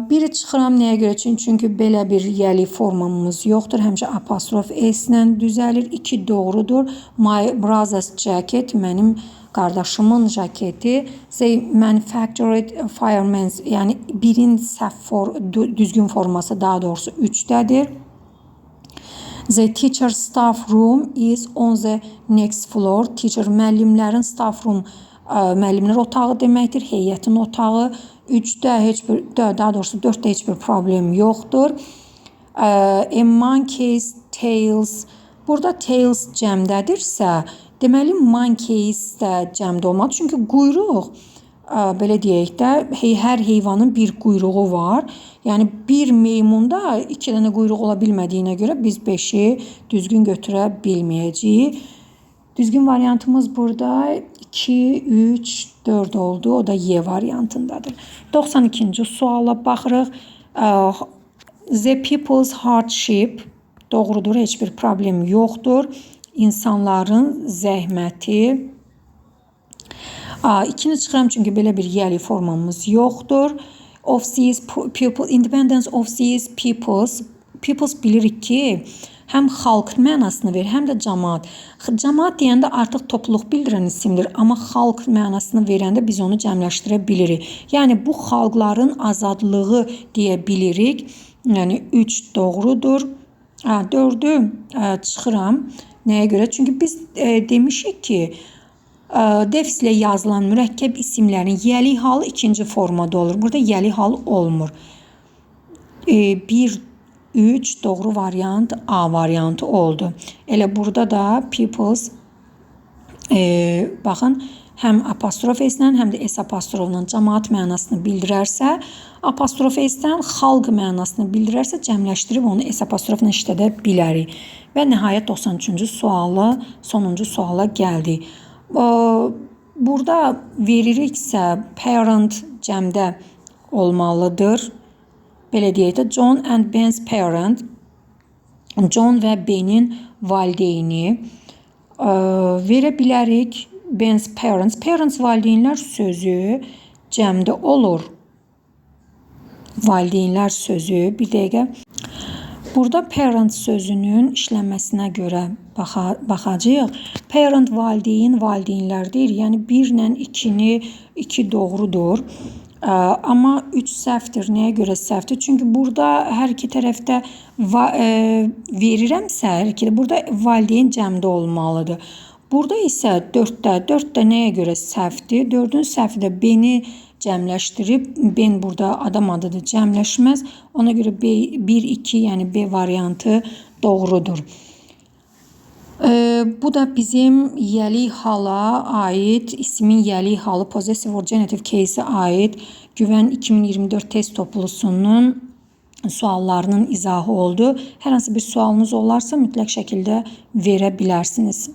Biri çıxıram nəyə görə? Çünki belə bir yəli formamız yoxdur. Həmişə apostrof s-lə düzəlir. 2 doğrudur. My brother's jacket, mənim qardaşımın jaketi. They manufactured firemen's, yəni birin səhv düzgün forması daha doğrusu 3-dədir. The teacher staff room is on the next floor. Teacher müəllimlərin staff room müəllimlər otağı deməkdir, heyətin otağı. 3-də heç bir, daha doğrusu 4-də heç bir problem yoxdur. A monkey's tails. Burada tails cəmdədirsə, deməli monkeys də cəmdə olmalıdır. Çünki quyruq, belə deyək də, hər heyvanın bir quyruğu var. Yəni bir meymunda 2 dənə quyruq ola bilmədiyinə görə biz 5-i düzgün götürə bilməyəcəyik. Düzgün variantımız burada 2, 3, 4 oldu. O da Y variantındadır. 92-ci suala baxırıq. The people's hardship doğrudur. Heç bir problem yoxdur. İnsanların zəhməti. 2-ni çıxıram çünki belə bir yəli formamız yoxdur. Of these people, independence of these peoples. Peoples bilirik ki, həm xalq mənasını verir, həm də cəmaat. Cəmaat deyəndə artıq topluluq bildirən isimdir, amma xalq mənasını verəndə biz onu cəmləşdirə bilirik. Yəni bu xalqların azadlığı deyə bilirik. Yəni 3 doğrudur. 4-ü çıxıram. Nəyə görə? Çünki biz demişik ki, defislə yazılan mürəkkəb isimlərin yəli halı ikinci formada olur. Burada yəli hal olmur. 1, 3 doğru variant A variantı oldu. Elə burada da people's Baxın, həm apostrof S-lə, həm də S apostrofla cəmaət mənasını bildirərsə, apostrof S-dən xalq mənasını bildirərsə, cəmləşdirib onu S apostrofla işlədə bilərik. Və nəhayət 93-cü sualı, sonuncu suala gəldik. Burada veririksə parent cəmdə olmalıdır. Belə deyək də, John and Ben's parent, John və Ben'in valideyni verə bilərik. Ben's parents. Parents valideynlər sözü cəmdə olur. Valideynlər sözü, bir dəqiqə. Burada parent sözünün işlənməsinə görə baxacağıq. Parent valideyn, valideynlər deyir. Yəni 1 ilə 2-ni, 2 doğrudur. Amma 3 səhvdir. Nəyə görə səhvdir? Çünki burada hər iki tərəfdə verirəmsə, hər iki də burada valideyn cəmdə olmalıdır. Burada isə 4-də, 4-də nəyə görə səhvdir? 4-ün səhvi də B-ni cəmləşdirib, Ben burada adam adıdır, cəmləşməz. Ona görə B, 1, 2, yəni B variantı doğrudur. Bu da bizim yiyəlik hala aid, ismin yiyəlik halı, possessive or genitive case-ə aid Güvən 2024 test toplusunun suallarının izahı oldu. Hər hansı bir sualınız olarsa mütləq şəkildə verə bilərsiniz.